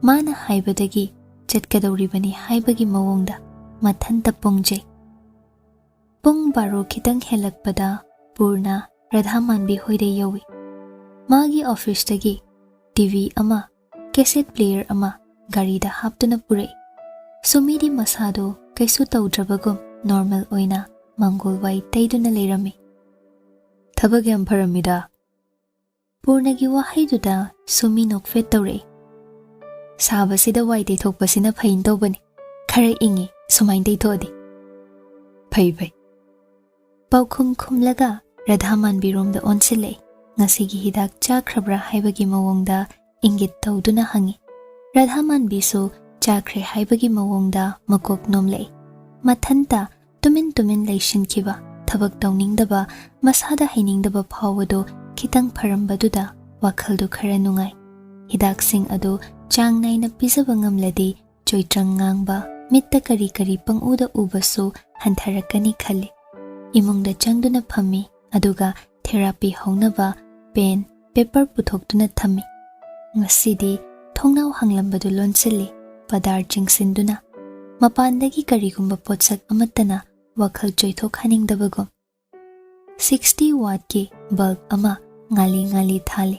ꯃꯥꯅ ꯍꯥꯏꯕꯗꯒꯤ ꯆꯠꯀꯗꯧꯔꯤꯕꯅꯤ ꯍꯥꯏꯕꯒꯤ ꯃꯑꯣꯡꯗ ꯃꯊꯟꯇ ꯄꯨꯡꯖꯩ꯫ ꯄꯨꯡ ꯕꯥꯔꯣ ꯈꯤꯇꯪ ꯍꯦꯜꯂꯛꯄꯗ ꯄꯨꯔꯅ ꯔꯥꯙꯥꯃꯥꯟꯕꯤ ꯍꯣꯏꯗ ꯌꯧꯏ꯫ ꯃꯥꯒꯤ ꯑꯣꯐꯤꯁꯇꯒꯤ ꯇꯤꯚꯤ ꯑꯃ, ꯀꯦꯁꯦꯠ ꯄ꯭ꯂꯦꯌꯔ ꯑꯃ ꯒꯥꯔꯤꯗ ꯍꯥꯞꯇꯨꯅ ꯄꯨꯔꯛꯏ꯫ ꯁꯨꯃꯤꯗꯤ ꯃꯁꯥꯗꯣ ꯀꯩꯁꯨ ꯇꯧꯗ꯭ꯔꯕꯒꯨꯝ ꯅꯣꯔꯃꯦꯜ ꯑꯣꯏꯅ ꯃꯪꯒꯣꯜ ꯋꯥꯏ ꯇꯩꯗꯨꯅ ꯂꯩꯔꯝꯃꯤ꯫ "ꯊꯕꯛ ꯌꯥꯝ ꯐꯔꯝꯃꯤꯗ꯫" ꯄꯨꯔꯅꯒꯤ ꯋꯥꯍꯩꯗꯨꯗ ꯁꯨꯃꯤ ꯅꯣꯛꯐꯦꯠ ꯇꯧꯔꯛꯏ꯫ "ꯁꯥꯕꯁꯤꯗ ꯋꯥꯏ ꯇꯩꯊꯣꯛꯄꯁꯤꯅ ꯐꯩꯅ ꯇꯧꯕꯅꯤ꯫ ꯈꯔ ꯏꯪꯉꯤ, ꯁꯨꯃꯥꯏꯅ ꯇꯩꯊꯣꯛꯑꯗꯤ꯫" "ꯐꯩ, ꯐꯩ꯫" ꯄꯥꯎꯈꯨꯝ ꯈꯨꯝꯂꯒ ꯔꯥꯙꯥꯃꯥꯟꯕꯤꯔꯣꯝꯗ ꯑꯣꯟꯁꯤꯜꯂꯛꯏ꯫ ꯉꯁꯤꯒꯤ ꯍꯤꯗꯥꯛ ꯆꯥꯈ꯭ꯔꯕ꯭ꯔꯥ ꯍꯥꯏꯕꯒꯤ ꯃꯑꯣꯡꯗ ꯏꯪꯒꯤꯠ ꯇꯧꯗꯨꯅ ꯍꯪꯉꯤ꯫ ꯔꯥꯙꯥꯃꯥꯟꯕꯤꯁꯨ ꯆꯥꯈ꯭ꯔꯦ ꯍꯥꯏꯕꯒꯤ ꯃꯑꯣꯡꯗ ꯃꯀꯣꯛ ꯅꯣꯝꯂꯛꯏ꯫ ꯃꯊꯟꯇ ꯇꯨꯃꯤꯟ ꯇꯨꯃꯤꯟ ꯂꯩꯁꯤꯟꯈꯤꯕ, ꯊꯕꯛ ꯇꯧꯅꯤꯡꯗꯕ, ꯃꯁꯥꯗ ꯍꯩꯅꯤꯡꯗꯕ ꯐꯥꯎꯕꯗꯨ ꯈꯤꯇꯪ ꯐꯔꯝꯕꯗꯨꯗ ꯋꯥꯈꯜꯗꯨ ꯈꯔ ꯅꯨꯡꯉꯥꯏ꯫ ꯍꯤꯗꯥꯛꯁꯤꯡ ꯑꯗꯨ ꯆꯥꯡ ꯅꯥꯏꯅ ꯄꯤꯖꯕ ꯉꯝꯂꯗꯤ ꯆꯣꯏꯇ꯭ꯔꯪ ꯉꯥꯡꯕ, ꯃꯤꯠꯇ ꯀꯔꯤ ꯀꯔꯤ ꯄꯪꯎꯗ ꯎꯕꯁꯨ ꯍꯟꯊꯔꯛꯀꯅꯤ ꯈꯜꯂꯤ꯫ ꯏꯃꯨꯡꯗ ꯆꯪꯗꯨꯅ ꯐꯝꯃꯤ, ꯑꯗꯨꯒ ꯊꯦꯔꯥꯄꯤ ꯍꯧꯅꯕ ꯄꯦꯟ, ꯄꯦꯄꯔ ꯄꯨꯊꯣꯛꯇꯨꯅ ꯊꯝꯃꯤ꯫ ꯉꯁꯤꯗꯤ ꯊꯣꯡꯅꯥꯎ ꯍꯥꯡꯂꯝꯕꯗꯨ ꯂꯣꯟꯁꯤꯜꯂꯤ, ꯄꯗꯥꯔ ꯆꯤꯡꯁꯤꯟꯗꯨꯅ꯫ ꯃꯄꯥꯟꯗꯒꯤ ꯀꯔꯤꯒꯨꯝꯕ ꯄꯣꯠꯁꯛ ꯑꯃꯠꯇꯅ ꯋꯥꯈꯜ ꯆꯣꯏꯊꯣꯛꯍꯟꯅꯤꯡꯗꯕꯒꯨꯝ꯫ Sixty wattꯀꯤ bulb ꯑꯃ ꯉꯥꯜꯂꯤ ꯉꯥꯜꯂꯤ ꯊꯥꯜꯂꯤ꯫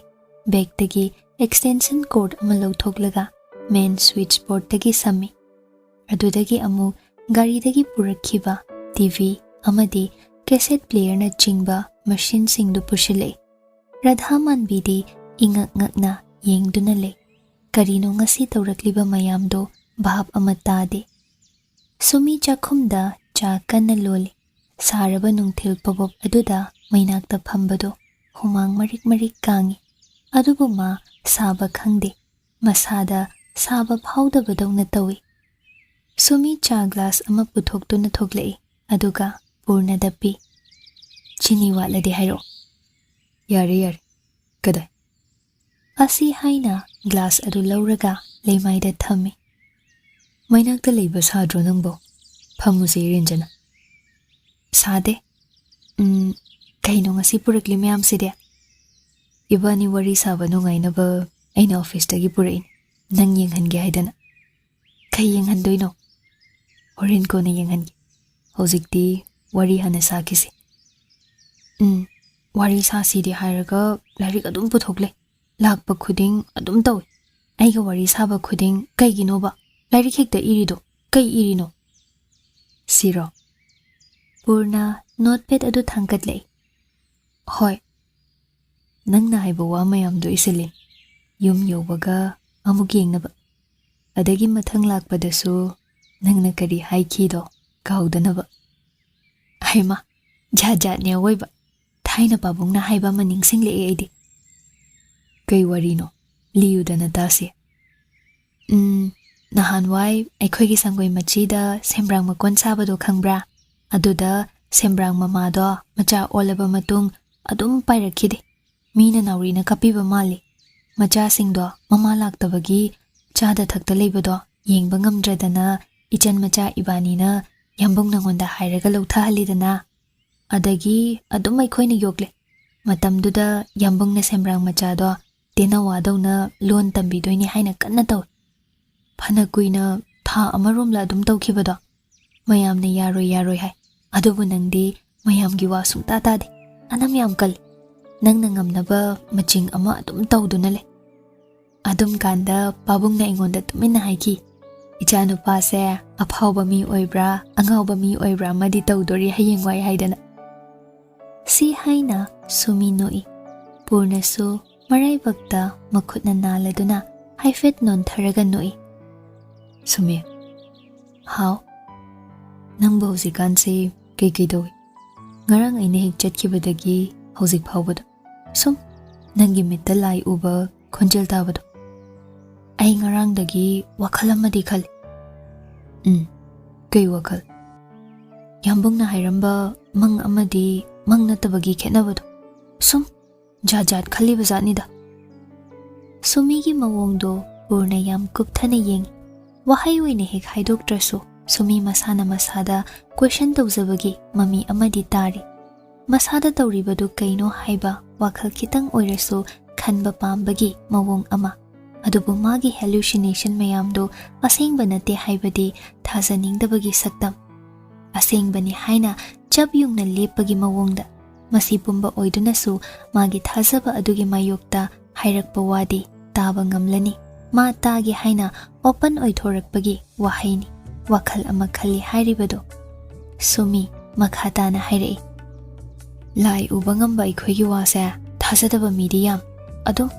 Bagꯇꯒꯤ extension cord ꯑꯃ ꯂꯧꯊꯣꯛꯂꯒ main switch boardꯇꯒꯤ ꯁꯝꯃꯤ꯫ ꯑꯗꯨꯗꯒꯤ ꯑꯃꯨꯛ ꯒꯥꯔꯤꯗꯒꯤ ꯄꯨꯔꯛꯈꯤꯕ TV ꯑꯃꯗꯤ cassette playerꯅꯆꯤꯡꯕ machineꯁꯤꯡꯗꯨ ꯄꯨꯁꯤꯜꯂꯛꯏ꯫ ꯔꯥꯙꯥ ꯃꯥꯟꯕꯤꯗꯤ ꯏꯉꯛ ꯉꯛꯅ ꯌꯦꯡꯗꯨꯅ ꯂꯩ꯫ ꯀꯔꯤꯅꯣ ꯉꯁꯤ ꯇꯧꯔꯛꯂꯤꯕ ꯃꯌꯥꯝꯗꯣ ꯚꯥꯞ ꯑꯃ ꯇꯥꯗꯦ꯫ ꯁꯨꯃꯤ ꯆꯥꯛꯈꯨꯝꯗ ꯆꯥ ꯀꯟꯅ ꯂꯣꯜꯂꯤ꯫ ꯁꯥꯔꯕ ꯅꯨꯡꯊꯤꯜ ꯄꯕꯣꯞ ꯑꯗꯨꯗ ꯃꯩꯅꯥꯛꯇ ꯐꯝꯕꯗꯣ ꯍꯨꯃꯥꯡ ꯃꯔꯤꯛ ꯃꯔꯤꯛ ꯀꯥꯡꯉꯤ꯫ ꯑꯗꯨꯕꯨ ꯃꯥ ꯁꯥꯕ ꯈꯪꯗꯦ꯫ ꯃꯁꯥꯗ ꯁꯥꯕ ꯐꯥꯎꯗꯕꯗꯧꯅ ꯇꯧꯏ꯫ ꯁꯨꯃꯤ ꯆꯥ glass ꯑꯃ ꯄꯨꯊꯣꯛꯇꯨꯅ ꯊꯣꯛꯂꯛꯏ, ꯑꯗꯨꯒ ꯄꯨꯔꯅꯗ ꯄꯤ꯫ "ꯆꯤꯅꯤ ꯋꯥꯠꯂꯗꯤ ꯍꯥꯏꯔꯛꯑꯣ꯫" "ꯌꯥꯔꯦ, ꯌꯥꯔꯦ꯫ ꯀꯗꯥꯏ?" ꯑꯁꯤ ꯍꯥꯏꯅ glass ꯑꯗꯨ ꯂꯧꯔꯒ ꯂꯩꯃꯥꯏꯗ ꯊꯝꯃꯤ꯫ "ꯃꯩꯅꯥꯛꯇ ꯂꯩꯕ ꯁꯥꯗ꯭ꯔꯣ ꯅꯪꯕꯣ? ꯐꯝꯃꯨꯁꯦ, ꯔꯦꯟꯖꯅ꯫" "ꯁꯥꯗꯦ꯫ ꯎꯝ, ꯀꯩꯅꯣ ꯉꯁꯤ ꯄꯨꯔꯛꯂꯤ ꯃꯌꯥꯝꯁꯤꯗꯤ?" "ꯏꯕꯥꯅꯤ ꯋꯥꯔꯤ ꯁꯥꯕ ꯅꯨꯡꯉꯥꯏꯅꯕ ꯑꯩꯅ officeꯇꯒꯤ ꯄꯨꯔꯛꯏꯅꯤ, ꯅꯪ ꯌꯦꯡꯍꯟꯒꯦ ꯍꯥꯏꯗꯅ꯫" "ꯀꯩ ꯌꯦꯡꯍꯟꯗꯣꯏꯅꯣ?" "ꯍꯣꯔꯦꯟ ꯀꯣꯟꯅ ꯌꯦꯡꯍꯟꯒꯦ꯫ ꯍꯧꯖꯤꯛꯇꯤ ꯋꯥꯔꯤ ꯍꯥꯟꯅ ꯁꯥꯈꯤꯁꯤ꯫" "ꯎꯝ, ꯋꯥꯔꯤ ꯁꯥꯁꯤꯗꯤ ꯍꯥꯏꯔꯒ ꯂꯥꯏꯔꯤꯛ ꯑꯗꯨꯝ ꯄꯨꯊꯣꯛꯂꯦ꯫ ꯂꯥꯛꯄ ꯈꯨꯗꯤꯡ ꯑꯗꯨꯝ ꯇꯧꯏ꯫ ꯑꯩꯒ ꯋꯥꯔꯤ ꯁꯥꯕ ꯈꯨꯗꯤꯡ ꯀꯩꯒꯤꯅꯣꯕ? ꯂꯥꯏꯔꯤꯛ ꯍꯦꯛꯇ ꯏꯔꯤꯗꯣ ꯀꯩ ꯏꯔꯤꯅꯣ?" "ꯁꯤꯔꯣ?" ꯄꯨꯔꯅ notepad ꯑꯗꯨ ꯊꯥꯡꯒꯠꯂꯛꯏ꯫ "ꯍꯣꯏ, ꯅꯪꯅ ꯍꯥꯏꯕ ꯋꯥ ꯃꯌꯥꯝꯗꯣ ꯏꯁꯤꯜꯂꯤ꯫ ꯌꯨꯝ ꯌꯧꯕꯒ ꯑꯃꯨꯛ ꯌꯦꯡꯅꯕ꯫ ꯑꯗꯒꯤ ꯃꯊꯪ ꯂꯥꯛꯄꯗꯁꯨ ꯅꯪꯅ ꯀꯔꯤ ꯍꯥꯏꯈꯤꯗꯣ ꯀꯥꯎꯗꯅꯕ꯫" ꯍꯩꯃꯥ, ꯖꯥꯠ ꯖꯥꯠꯅꯦ ꯑꯋꯣꯏꯕ꯫ ꯊꯥꯏꯅ ꯄꯥꯕꯨꯡꯅ ꯍꯥꯏꯕ ꯑꯃ ꯅꯤꯡꯁꯤꯡꯂꯛꯑꯦ ꯑꯩꯗꯤ꯫ "ꯀꯩ ꯋꯥꯔꯤꯅꯣ? ꯂꯤꯌꯨꯗꯅ ꯇꯥꯁꯤ꯫" "ꯎꯝ, ꯅꯍꯥꯟꯋꯥꯏ ꯑꯩꯈꯣꯏꯒꯤ ꯁꯪꯒꯣꯏ ꯃꯆꯤꯗ ꯁꯦꯝꯕ꯭ꯔꯥꯡ ꯃꯀꯣꯟ ꯁꯥꯕꯗꯣ ꯈꯪꯕ꯭ꯔꯥ? ꯑꯗꯨꯗ ꯁꯦꯝꯕ꯭ꯔꯥꯡ ꯃꯃꯥꯗꯣ ꯃꯆꯥ ꯑꯣꯜꯂꯕ ꯃꯇꯨꯡ ꯑꯗꯨꯝ ꯄꯥꯏꯔꯛꯈꯤꯗꯦ꯫ ꯃꯤꯅ ꯅꯥꯎꯔꯤꯅ ꯀꯥꯞꯄꯤꯕ ꯃꯥꯜꯂꯤ꯫ ꯃꯆꯥꯁꯤꯡꯗꯣ ꯃꯃꯥ ꯂꯥꯛꯇꯕꯒꯤ ꯆꯥꯗ ꯊꯛꯇ ꯂꯩꯕꯗꯣ ꯌꯦꯡꯕ ꯉꯝꯗ꯭ꯔꯗꯅ ꯏꯆꯟ ꯃꯆꯥ ꯏꯕꯥꯅꯤꯅ ꯌꯥꯝꯕꯨꯡ ꯅꯉꯣꯟꯗ ꯍꯥꯏꯔꯒ ꯂꯧꯊꯍꯜꯂꯤꯗꯅ꯫ ꯑꯗꯒꯤ ꯑꯗꯨꯝ ꯑꯩꯈꯣꯏꯅ ꯌꯣꯛꯂꯦ꯫ ꯃꯇꯝꯗꯨꯗ ꯌꯥꯝꯕꯨꯡꯅ ꯁꯦꯝꯕ꯭ꯔꯥꯡ ꯃꯆꯥꯗꯣ ꯇꯦꯅꯋꯥꯗꯧꯅ ꯂꯣꯟ ꯇꯝꯕꯤꯗꯣꯏꯅꯤ ꯍꯥꯏꯅ ꯀꯟꯅ ꯇꯧꯏ꯫ ꯐꯅ ꯀꯨꯏꯅ ꯊꯥ ꯑꯃꯔꯣꯝꯂ ꯑꯗꯨꯝ ꯇꯧꯈꯤꯕꯗꯣ, ꯃꯌꯥꯝꯅ ꯌꯥꯔꯣꯏ ꯌꯥꯔꯣꯏ ꯍꯥꯏ꯫ ꯑꯗꯨꯕꯨ ꯅꯪꯗꯤ ꯃꯌꯥꯝꯒꯤ ꯋꯥ ꯁꯨꯡꯇꯥ ꯇꯥꯗꯦ꯫ ꯑꯅꯝ ꯌꯥꯝ ꯀꯜꯂꯤ꯫ ꯅꯪꯅ ꯉꯝꯅꯕ ꯃꯆꯤꯡ ꯑꯃ ꯑꯗꯨꯝ ꯇꯧꯗꯨꯅ ꯂꯩ꯫ ꯑꯗꯨꯝ ꯀꯥꯟꯗ ꯄꯥꯕꯨꯡꯅ ꯑꯩꯉꯣꯟꯗ ꯇꯨꯃꯤꯟꯅ ꯍꯥꯏꯈꯤ, "ꯏꯆꯥꯅꯨꯄꯥꯁꯦ ꯑꯐꯥꯎꯕ ꯃꯤ ꯑꯣꯏꯕ꯭ꯔꯥ, ꯑꯉꯥꯎꯕ ꯃꯤ ꯑꯣꯏꯕ꯭ꯔꯥ ꯑꯃꯗꯤ ꯇꯧꯗꯣꯔꯤ ꯍꯌꯦꯡꯋꯥꯏ" ꯍꯥꯏꯗꯅ꯫ ꯁꯤ ꯍꯥꯏꯅ ꯁꯨꯃꯤ ꯅꯣꯛꯏ꯫ ꯄꯨꯔꯅꯁꯨ ꯃꯔꯥꯏꯕꯛꯇ ꯃꯈꯨꯠꯅ ꯅꯥꯜꯂꯗꯨꯅ ꯍꯥꯏꯐꯦꯠ ꯅꯣꯟꯊꯔꯒ ꯅꯣꯛꯏ꯫ "ꯁꯨꯃꯤ, ꯍꯥꯎ, ꯅꯪꯕꯨ ꯍꯧꯖꯤꯛꯀꯥꯟꯁꯤ ꯀꯩꯀꯩ ꯇꯧꯏ? ꯉꯔꯥꯡ ꯑꯩꯅ ꯍꯦꯛ ꯆꯠꯈꯤꯕꯗꯒꯤ ꯍꯧꯖꯤꯛ ꯐꯥꯎꯕꯗ ꯁꯨꯝ ꯅꯪꯒꯤ ꯃꯤꯠꯇ ꯂꯥꯏ ꯎꯕ, ꯈꯣꯟꯖꯦꯜ ꯇꯥꯕꯗꯣ꯫ ꯑꯩ ꯉꯔꯥꯡꯗꯒꯤ ꯋꯥꯈꯜ ꯑꯃꯗꯤ ꯈꯜꯂꯤ꯫" "ꯎꯝ, ꯀꯩ ꯋꯥꯈꯜ?" "ꯌꯥꯝꯕꯨꯡꯅ ꯍꯥꯏꯔꯝꯕ ꯃꯪ ꯑꯃꯗꯤ ꯃꯪ ꯅꯠꯇꯕꯒꯤ ꯈꯦꯠꯅꯕꯗꯣ꯫ ꯁꯨꯝ ꯖꯥꯠ ꯖꯥꯠ ꯈꯜꯂꯤꯕ ꯖꯥꯠꯅꯤꯗ꯫" ꯁꯨꯃꯤꯒꯤ ꯃꯑꯣꯡꯗꯣ ꯄꯨꯔꯅ ꯌꯥꯝ ꯀꯨꯞꯊꯅ ꯌꯦꯡꯏ꯫ ꯋꯥꯍꯩ ꯑꯣꯏꯅ ꯍꯦꯛ ꯍꯥꯏꯗꯣꯛꯇ꯭ꯔꯁꯨ, ꯁꯨꯃꯤ ꯃꯁꯥꯅ ꯃꯁꯥꯗ ꯀꯣꯏꯁꯟ ꯇꯧꯖꯕꯒꯤ ꯃꯃꯤ ꯑꯃꯗꯤ ꯇꯥꯔꯤ꯫ ꯃꯁꯥꯗ ꯇꯧꯔꯤꯕꯗꯨ ꯀꯩꯅꯣ ꯍꯥꯏꯕ ꯋꯥꯈꯜ ꯈꯤꯇꯪ ꯑꯣꯏꯔꯁꯨ ꯈꯟꯕ ꯄꯥꯝꯕꯒꯤ ꯃꯑꯣꯡ ꯑꯃ꯫ ꯑꯗꯨꯕꯨ ꯃꯥꯒꯤ ꯍꯦꯂꯨꯁꯤꯅꯦꯁꯟ ꯃꯌꯥꯝꯗꯨ ꯑꯁꯦꯡꯕ ꯅꯠꯇꯦ ꯍꯥꯏꯕꯗꯤ ꯊꯥꯖꯅꯤꯡꯗꯕꯒꯤ ꯁꯛꯇꯝ꯫ ꯑꯁꯦꯡꯕꯅꯤ ꯍꯥꯏꯅ ꯆꯞ ꯌꯨꯡꯅ ꯂꯦꯞꯄꯒꯤ ꯃꯑꯣꯡꯗ꯫ ꯃꯁꯤ ꯄꯨꯝꯕ ꯑꯣꯏꯗꯨꯅꯁꯨ ꯃꯥꯒꯤ ꯊꯥꯖꯕ ꯑꯗꯨꯒꯤ ꯃꯥꯌꯣꯛꯇ ꯍꯥꯏꯔꯛꯄ ꯋꯥꯗꯤ ꯇꯥꯕ ꯉꯝꯂꯅꯤ꯫ ꯃꯥ ꯇꯥꯒꯦ ꯍꯥꯏꯅ ꯑꯣꯄꯟ ꯑꯣꯏꯊꯣꯔꯛꯄꯒꯤ ꯋꯥꯍꯩꯅꯤ꯫ ꯋꯥꯈꯜ ꯑꯃ ꯈꯜꯂꯤ ꯍꯥꯏꯔꯤꯕꯗꯨ꯫ ꯁꯨꯃꯤ ꯃꯈꯥ ꯇꯥꯅ ꯍꯥꯏꯔꯛꯏ, "ꯂꯥꯏ ꯎꯕ ꯉꯝꯕ ꯑꯩꯈꯣꯏꯒꯤ ꯋꯥꯁꯦ ꯊꯥꯖꯗꯕ ꯃꯤꯗꯤ ꯌꯥꯝ, ꯑꯗꯨꯝ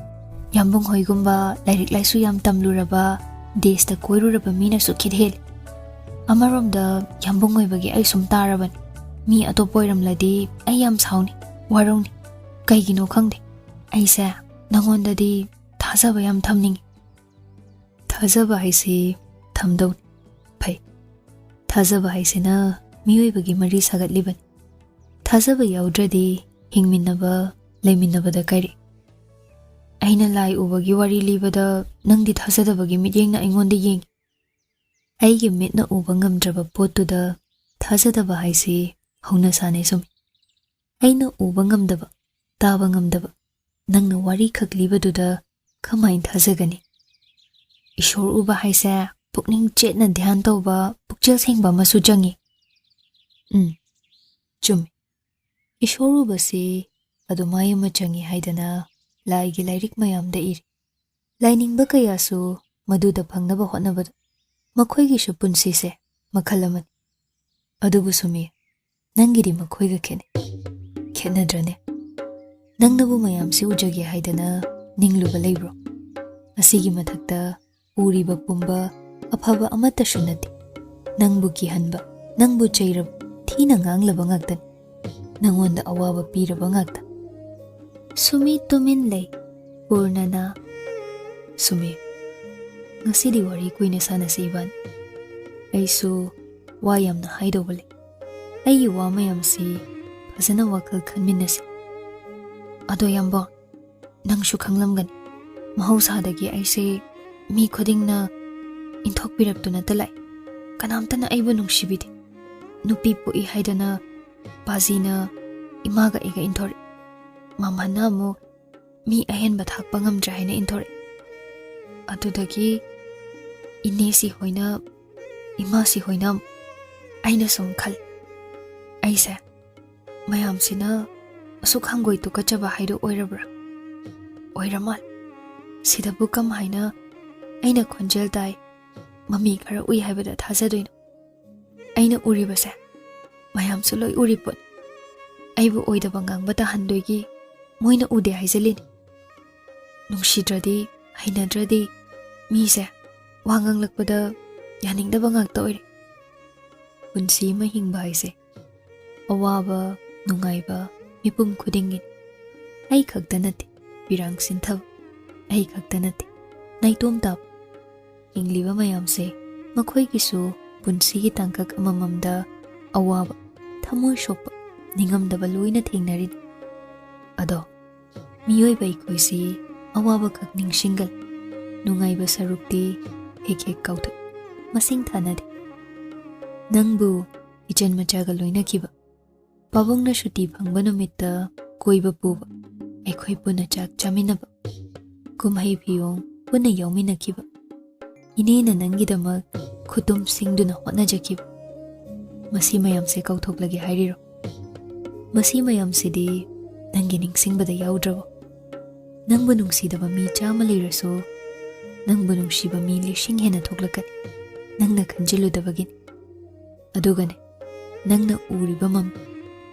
ꯌꯥꯝꯕꯨꯡ ꯍꯣꯏꯒꯨꯝꯕ ꯂꯥꯏꯔꯤꯛ ꯂꯥꯏꯁꯨ ꯌꯥꯝ ꯇꯝꯂꯨꯔꯕ, ꯗꯦꯁꯇ ꯀꯣꯏꯔꯨꯔꯕ ꯃꯤꯅꯁꯨ ꯈꯤꯠ ꯍꯦꯜꯂꯤ꯫ ꯑꯃꯔꯣꯝꯗ ꯌꯥꯝꯕꯨꯡ ꯑꯣꯏꯕꯒꯤ ꯑꯩ ꯁꯨꯝ ꯇꯥꯔꯕꯅꯤ꯫ ꯃꯤ ꯑꯇꯣꯞꯄ ꯑꯣꯏꯔꯝꯂꯗꯤ ꯑꯩ ꯌꯥꯝ ꯁꯥꯎꯅꯤ, ꯋꯥꯔꯧꯅꯤ꯫ ꯀꯩꯒꯤꯅꯣ ꯈꯪꯗꯦ꯫ ꯑꯩꯁꯦ ꯅꯉꯣꯟꯗꯗꯤ ꯊꯥꯖꯕ ꯌꯥꯝ ꯊꯝꯅꯤꯡꯉꯤ꯫" ꯊꯥꯖꯕ ꯍꯥꯏꯁꯤ ꯊꯝꯗꯧꯅꯤ꯫ ꯐꯩ꯫ ꯊꯥꯖꯕ ꯍꯥꯏꯁꯤꯅ ꯃꯤꯑꯣꯏꯕꯒꯤ ꯃꯔꯤ ꯁꯥꯒꯠꯂꯤꯕꯅꯤ꯫ ꯊꯥꯖꯕ ꯌꯥꯎꯗ꯭ꯔꯗꯤ ꯍꯤꯡꯃꯤꯟꯅꯕ, ꯂꯩꯃꯤꯟꯅꯕꯗ ꯀꯔꯤ? ꯑꯩꯅ ꯂꯥꯏ ꯎꯕꯒꯤ ꯋꯥꯔꯤ ꯂꯤꯕꯗ ꯅꯪꯗꯤ ꯊꯥꯖꯗꯕꯒꯤ ꯃꯤꯠꯌꯦꯡꯅ ꯑꯩꯉꯣꯟꯗ ꯌꯦꯡꯏ꯫ ꯑꯩꯒꯤ ꯃꯤꯠꯅ ꯎꯕ ꯉꯝꯗ꯭ꯔꯕ ꯄꯣꯠꯇꯨꯗ ꯊꯥꯖꯗꯕ ꯍꯥꯏꯁꯤ ꯍꯧꯅ ꯁꯥꯅꯦ ꯁꯨꯝ꯫ ꯑꯩꯅ ꯎꯕ ꯉꯝꯗꯕ, ꯇꯥꯕ ꯉꯝꯗꯕ, ꯅꯪꯅ ꯋꯥꯔꯤ ꯈꯛ ꯂꯤꯕꯗꯨꯗ ꯀꯃꯥꯏꯅ ꯊꯥꯖꯒꯅꯤ? ꯏꯁꯣꯔ ꯎꯕ ꯍꯥꯏꯁꯦ ꯄꯨꯛꯅꯤꯡ ꯆꯦꯠꯅ ꯙ꯭ꯌꯥꯟ ꯇꯧꯕ, ꯄꯨꯛꯆꯦꯜ ꯁꯦꯡꯕ ꯑꯃꯁꯨ ꯆꯪꯉꯤ꯫ ꯎꯝ, ꯆꯨꯝꯃꯤ꯫ ꯏꯁꯣꯔ ꯎꯕꯁꯤ ꯑꯗꯨꯃꯥꯏ ꯑꯃ ꯆꯪꯉꯤ ꯍꯥꯏꯗꯅ ꯂꯥꯏꯒꯤ ꯂꯥꯏꯔꯤꯛ ꯃꯌꯥꯝꯗ ꯏꯔꯤ꯫ ꯂꯥꯏꯅꯤꯡꯕ ꯀꯌꯥꯁꯨ ꯃꯗꯨꯗ ꯐꯪꯅꯕ ꯍꯣꯠꯅꯕꯗ ꯃꯈꯣꯏꯒꯤꯁꯨ ꯄꯨꯟꯁꯤꯁꯦ ꯃꯈꯜ ꯑꯃꯅꯤ꯫ ꯑꯗꯨꯕꯨ ꯁꯨꯃꯤ, ꯅꯪꯒꯤꯗꯤ ꯃꯈꯣꯏꯒ ꯈꯦꯠꯅꯩ꯫ ꯈꯦꯠꯅꯗ꯭ꯔꯅꯦ? ꯅꯪꯅꯕꯨ ꯃꯌꯥꯝꯁꯤ ꯎꯖꯒꯦ ꯍꯥꯏꯗꯅ ꯅꯤꯡꯂꯨꯕ ꯂꯩꯕ꯭ꯔꯣ? ꯑꯁꯤꯒꯤ ꯃꯊꯛꯇ ꯎꯔꯤꯕ ꯄꯨꯝꯕ ꯑꯐꯕ ꯑꯃꯠꯇꯁꯨ ꯅꯠꯇꯦ꯫ ꯅꯪꯕꯨ ꯀꯤꯍꯟꯕ, ꯅꯪꯕꯨ ꯆꯩꯔꯕ, ꯊꯤꯅ ꯉꯥꯡꯂꯕ ꯉꯥꯛꯇꯅꯤ꯫ ꯅꯪꯉꯣꯟꯗ ꯑꯋꯥꯕ ꯄꯤꯔꯕ ꯉꯥꯛꯇ꯫ ꯁꯨꯃꯤ ꯇꯨꯃꯤꯟ ꯂꯩ꯫ ꯄꯨꯔꯅꯅ, ꯁꯨꯃꯤ, ꯉꯁꯤꯗꯤ ꯋꯥꯔꯤ ꯀꯨꯏꯅ ꯁꯥꯟꯅꯁꯤ ꯏꯕꯥꯅꯤ꯫ ꯑꯩꯁꯨ ꯋꯥ ꯌꯥꯝꯅ ꯍꯥꯏꯗꯧꯕ ꯂꯩ꯫ ꯑꯩꯒꯤ ꯋꯥ ꯃꯌꯥꯝꯁꯤ ꯐꯖꯅ ꯋꯥꯈꯜ ꯈꯟꯃꯤꯟꯅꯁꯤ꯫ ꯑꯗꯣ ꯌꯥꯝꯕꯣ, ꯅꯪꯁꯨ ꯈꯪꯂꯝꯒꯅꯤ, ꯃꯍꯧꯁꯥꯗꯒꯤ ꯑꯩꯁꯦ ꯃꯤ ꯈꯨꯗꯤꯡꯅ ꯏꯟꯊꯣꯛꯄꯤꯔꯛꯇꯨꯅꯇ ꯂꯥꯛꯏ꯫ ꯀꯅꯥꯝꯇꯅ ꯑꯩꯕꯨ ꯅꯨꯡꯁꯤꯕꯤꯗꯦ꯫ ꯅꯨꯄꯤ ꯄꯣꯛꯏ ꯍꯥꯏꯗꯅ ꯄꯥꯖꯤꯅ ꯏꯃꯥꯒ ꯑꯩꯒ ꯏꯟꯊꯣꯔꯛꯏ꯫ ꯃꯃꯥꯅ ꯑꯃꯨꯛ ꯃꯤ ꯑꯍꯦꯟꯕ ꯊꯥꯛꯄ ꯉꯝꯗ꯭ꯔꯦ ꯍꯥꯏꯅ ꯏꯟꯊꯣꯔꯛꯏ꯫ ꯑꯗꯨꯗꯒꯤ ꯏꯅꯦꯁꯤ ꯍꯣꯏꯅ, ꯏꯃꯥꯁꯤ ꯍꯣꯏꯅ ꯑꯃꯨꯛ꯫ ꯑꯩꯅ ꯁꯨꯝ ꯈꯜꯂꯤ, ꯑꯩꯁꯦ ꯃꯌꯥꯝꯁꯤꯅ ꯑꯁꯨꯛ ꯍꯪꯒꯣꯏ ꯇꯨꯀꯠꯆꯕ ꯍꯥꯏꯗꯣ ꯑꯣꯏꯔꯕ꯭ꯔꯥ? ꯑꯣꯏꯔ ꯃꯥꯜꯂꯦ꯫ ꯁꯤꯗꯕꯨ ꯀꯝꯍꯥꯏꯅ ꯑꯩꯅ ꯈꯣꯟꯖꯦꯜ ꯇꯥꯏ, ꯃꯃꯤ ꯈꯔ ꯎꯏ ꯍꯥꯏꯕꯗ ꯊꯥꯖꯗꯣꯏꯅꯣ? ꯑꯩꯅ ꯎꯔꯤꯕꯁꯦ ꯃꯌꯥꯝꯁꯨ ꯂꯣꯏ ꯎꯔꯤ ꯄꯣꯠꯅꯤ꯫ ꯑꯩꯕꯨ ꯑꯣꯏꯗꯕ ꯉꯥꯡꯕ ꯇꯥꯍꯟꯗꯣꯏꯒꯤ ꯃꯣꯏꯅ ꯎꯗꯦ ꯍꯥꯏꯖꯜꯂꯤꯅꯤ꯫ ꯅꯨꯡꯁꯤꯗ꯭ꯔꯗꯤ, ꯍꯩꯅꯗ꯭ꯔꯗꯤ ꯃꯤꯁꯦ ꯋꯥ ꯉꯥꯡꯂꯛꯄꯗ ꯌꯥꯅꯤꯡꯗꯕ ꯉꯥꯛꯇ ꯑꯣꯏꯔꯦ꯫ ꯄꯨꯟꯁꯤ ꯑꯃ ꯍꯤꯡꯕ ꯍꯥꯏꯁꯦ ꯑꯋꯥꯕ, ꯅꯨꯡꯉꯥꯏꯕ ꯃꯤꯄꯨꯝ ꯈꯨꯗꯤꯡꯒꯤꯅꯤ꯫ ꯑꯩ ꯈꯛꯇ ꯅꯠꯇꯦ ꯄꯤꯔꯥꯡ ꯁꯤꯟꯊꯕ, ꯑꯩ ꯈꯛꯇ ꯅꯠꯇꯦ ꯅꯥꯏꯇꯣꯝ ꯇꯥꯕ꯫ ꯍꯤꯡꯂꯤꯕ ꯃꯌꯥꯝꯁꯦ ꯃꯈꯣꯏꯒꯤꯁꯨ ꯄꯨꯟꯁꯤꯒꯤ ꯇꯥꯡꯀꯛ ꯑꯃꯃꯝꯗ ꯑꯋꯥꯕ, ꯊꯃꯣꯏ ꯁꯣꯛꯄ, ꯅꯤꯡꯉꯝꯗꯕ ꯂꯣꯏꯅ ꯊꯦꯡꯅꯔꯤꯅꯤ꯫ ꯑꯗꯣ ꯃꯤꯑꯣꯏꯕ ꯑꯩꯈꯣꯏꯁꯤ ꯑꯋꯥꯕꯈꯛ ꯅꯤꯡꯁꯤꯡꯒꯜ, ꯅꯨꯡꯉꯥꯏꯕ ꯁꯔꯨꯛꯇꯤ ꯍꯦꯛ ꯍꯦꯛ ꯀꯥꯎꯊꯣꯛꯏ, ꯃꯁꯤꯡ ꯊꯥꯅꯗꯦ꯫ ꯅꯪꯕꯨ ꯏꯆꯟ ꯃꯆꯥꯒ ꯂꯣꯏꯅꯈꯤꯕ, ꯄꯥꯕꯨꯡꯅ ꯁꯨꯇꯤ ꯐꯪꯕ ꯅꯨꯃꯤꯠꯇ ꯀꯣꯏꯕ ꯄꯨꯕ, ꯑꯩꯈꯣꯏ ꯄꯨꯟꯅ ꯆꯥꯛ ꯆꯥꯃꯤꯟꯅꯕ, ꯀꯨꯝꯍꯩ ꯐꯤꯌꯣꯡ ꯄꯨꯟꯅ ꯌꯥꯎꯃꯤꯟꯅꯈꯤꯕ, ꯏꯅꯦꯅ ꯅꯪꯒꯤꯗꯃꯛ ꯈꯨꯇꯨꯝ ꯁꯤꯡꯗꯨꯅ ꯍꯣꯠꯅꯖꯈꯤꯕ, ꯃꯁꯤ ꯃꯌꯥꯝꯁꯦ ꯀꯥꯎꯊꯣꯛꯂꯒꯦ ꯍꯥꯏꯔꯤꯔꯣ? ꯃꯁꯤ ꯃꯌꯥꯝꯁꯤꯗꯤ ꯅꯪꯒꯤ ꯅꯤꯡꯁꯤꯡꯕꯗ ꯌꯥꯎꯗ꯭ꯔꯕꯣ? ꯅꯪꯕꯨ ꯅꯨꯡꯁꯤꯗꯕ ꯃꯤ ꯆꯥꯝꯃ ꯂꯩꯔꯁꯨ, ꯅꯪꯕꯨ ꯅꯨꯡꯁꯤꯕ ꯃꯤ ꯂꯤꯁꯤꯡ ꯍꯦꯟꯅ ꯊꯣꯛꯂꯛꯀꯅꯤ, ꯅꯪꯅ ꯈꯟꯖꯤꯜꯂꯨꯗꯕꯒꯤꯅꯤ꯫ ꯑꯗꯨꯒꯅꯦ, ꯅꯪꯅ ꯎꯔꯤꯕ ꯃꯃꯤ,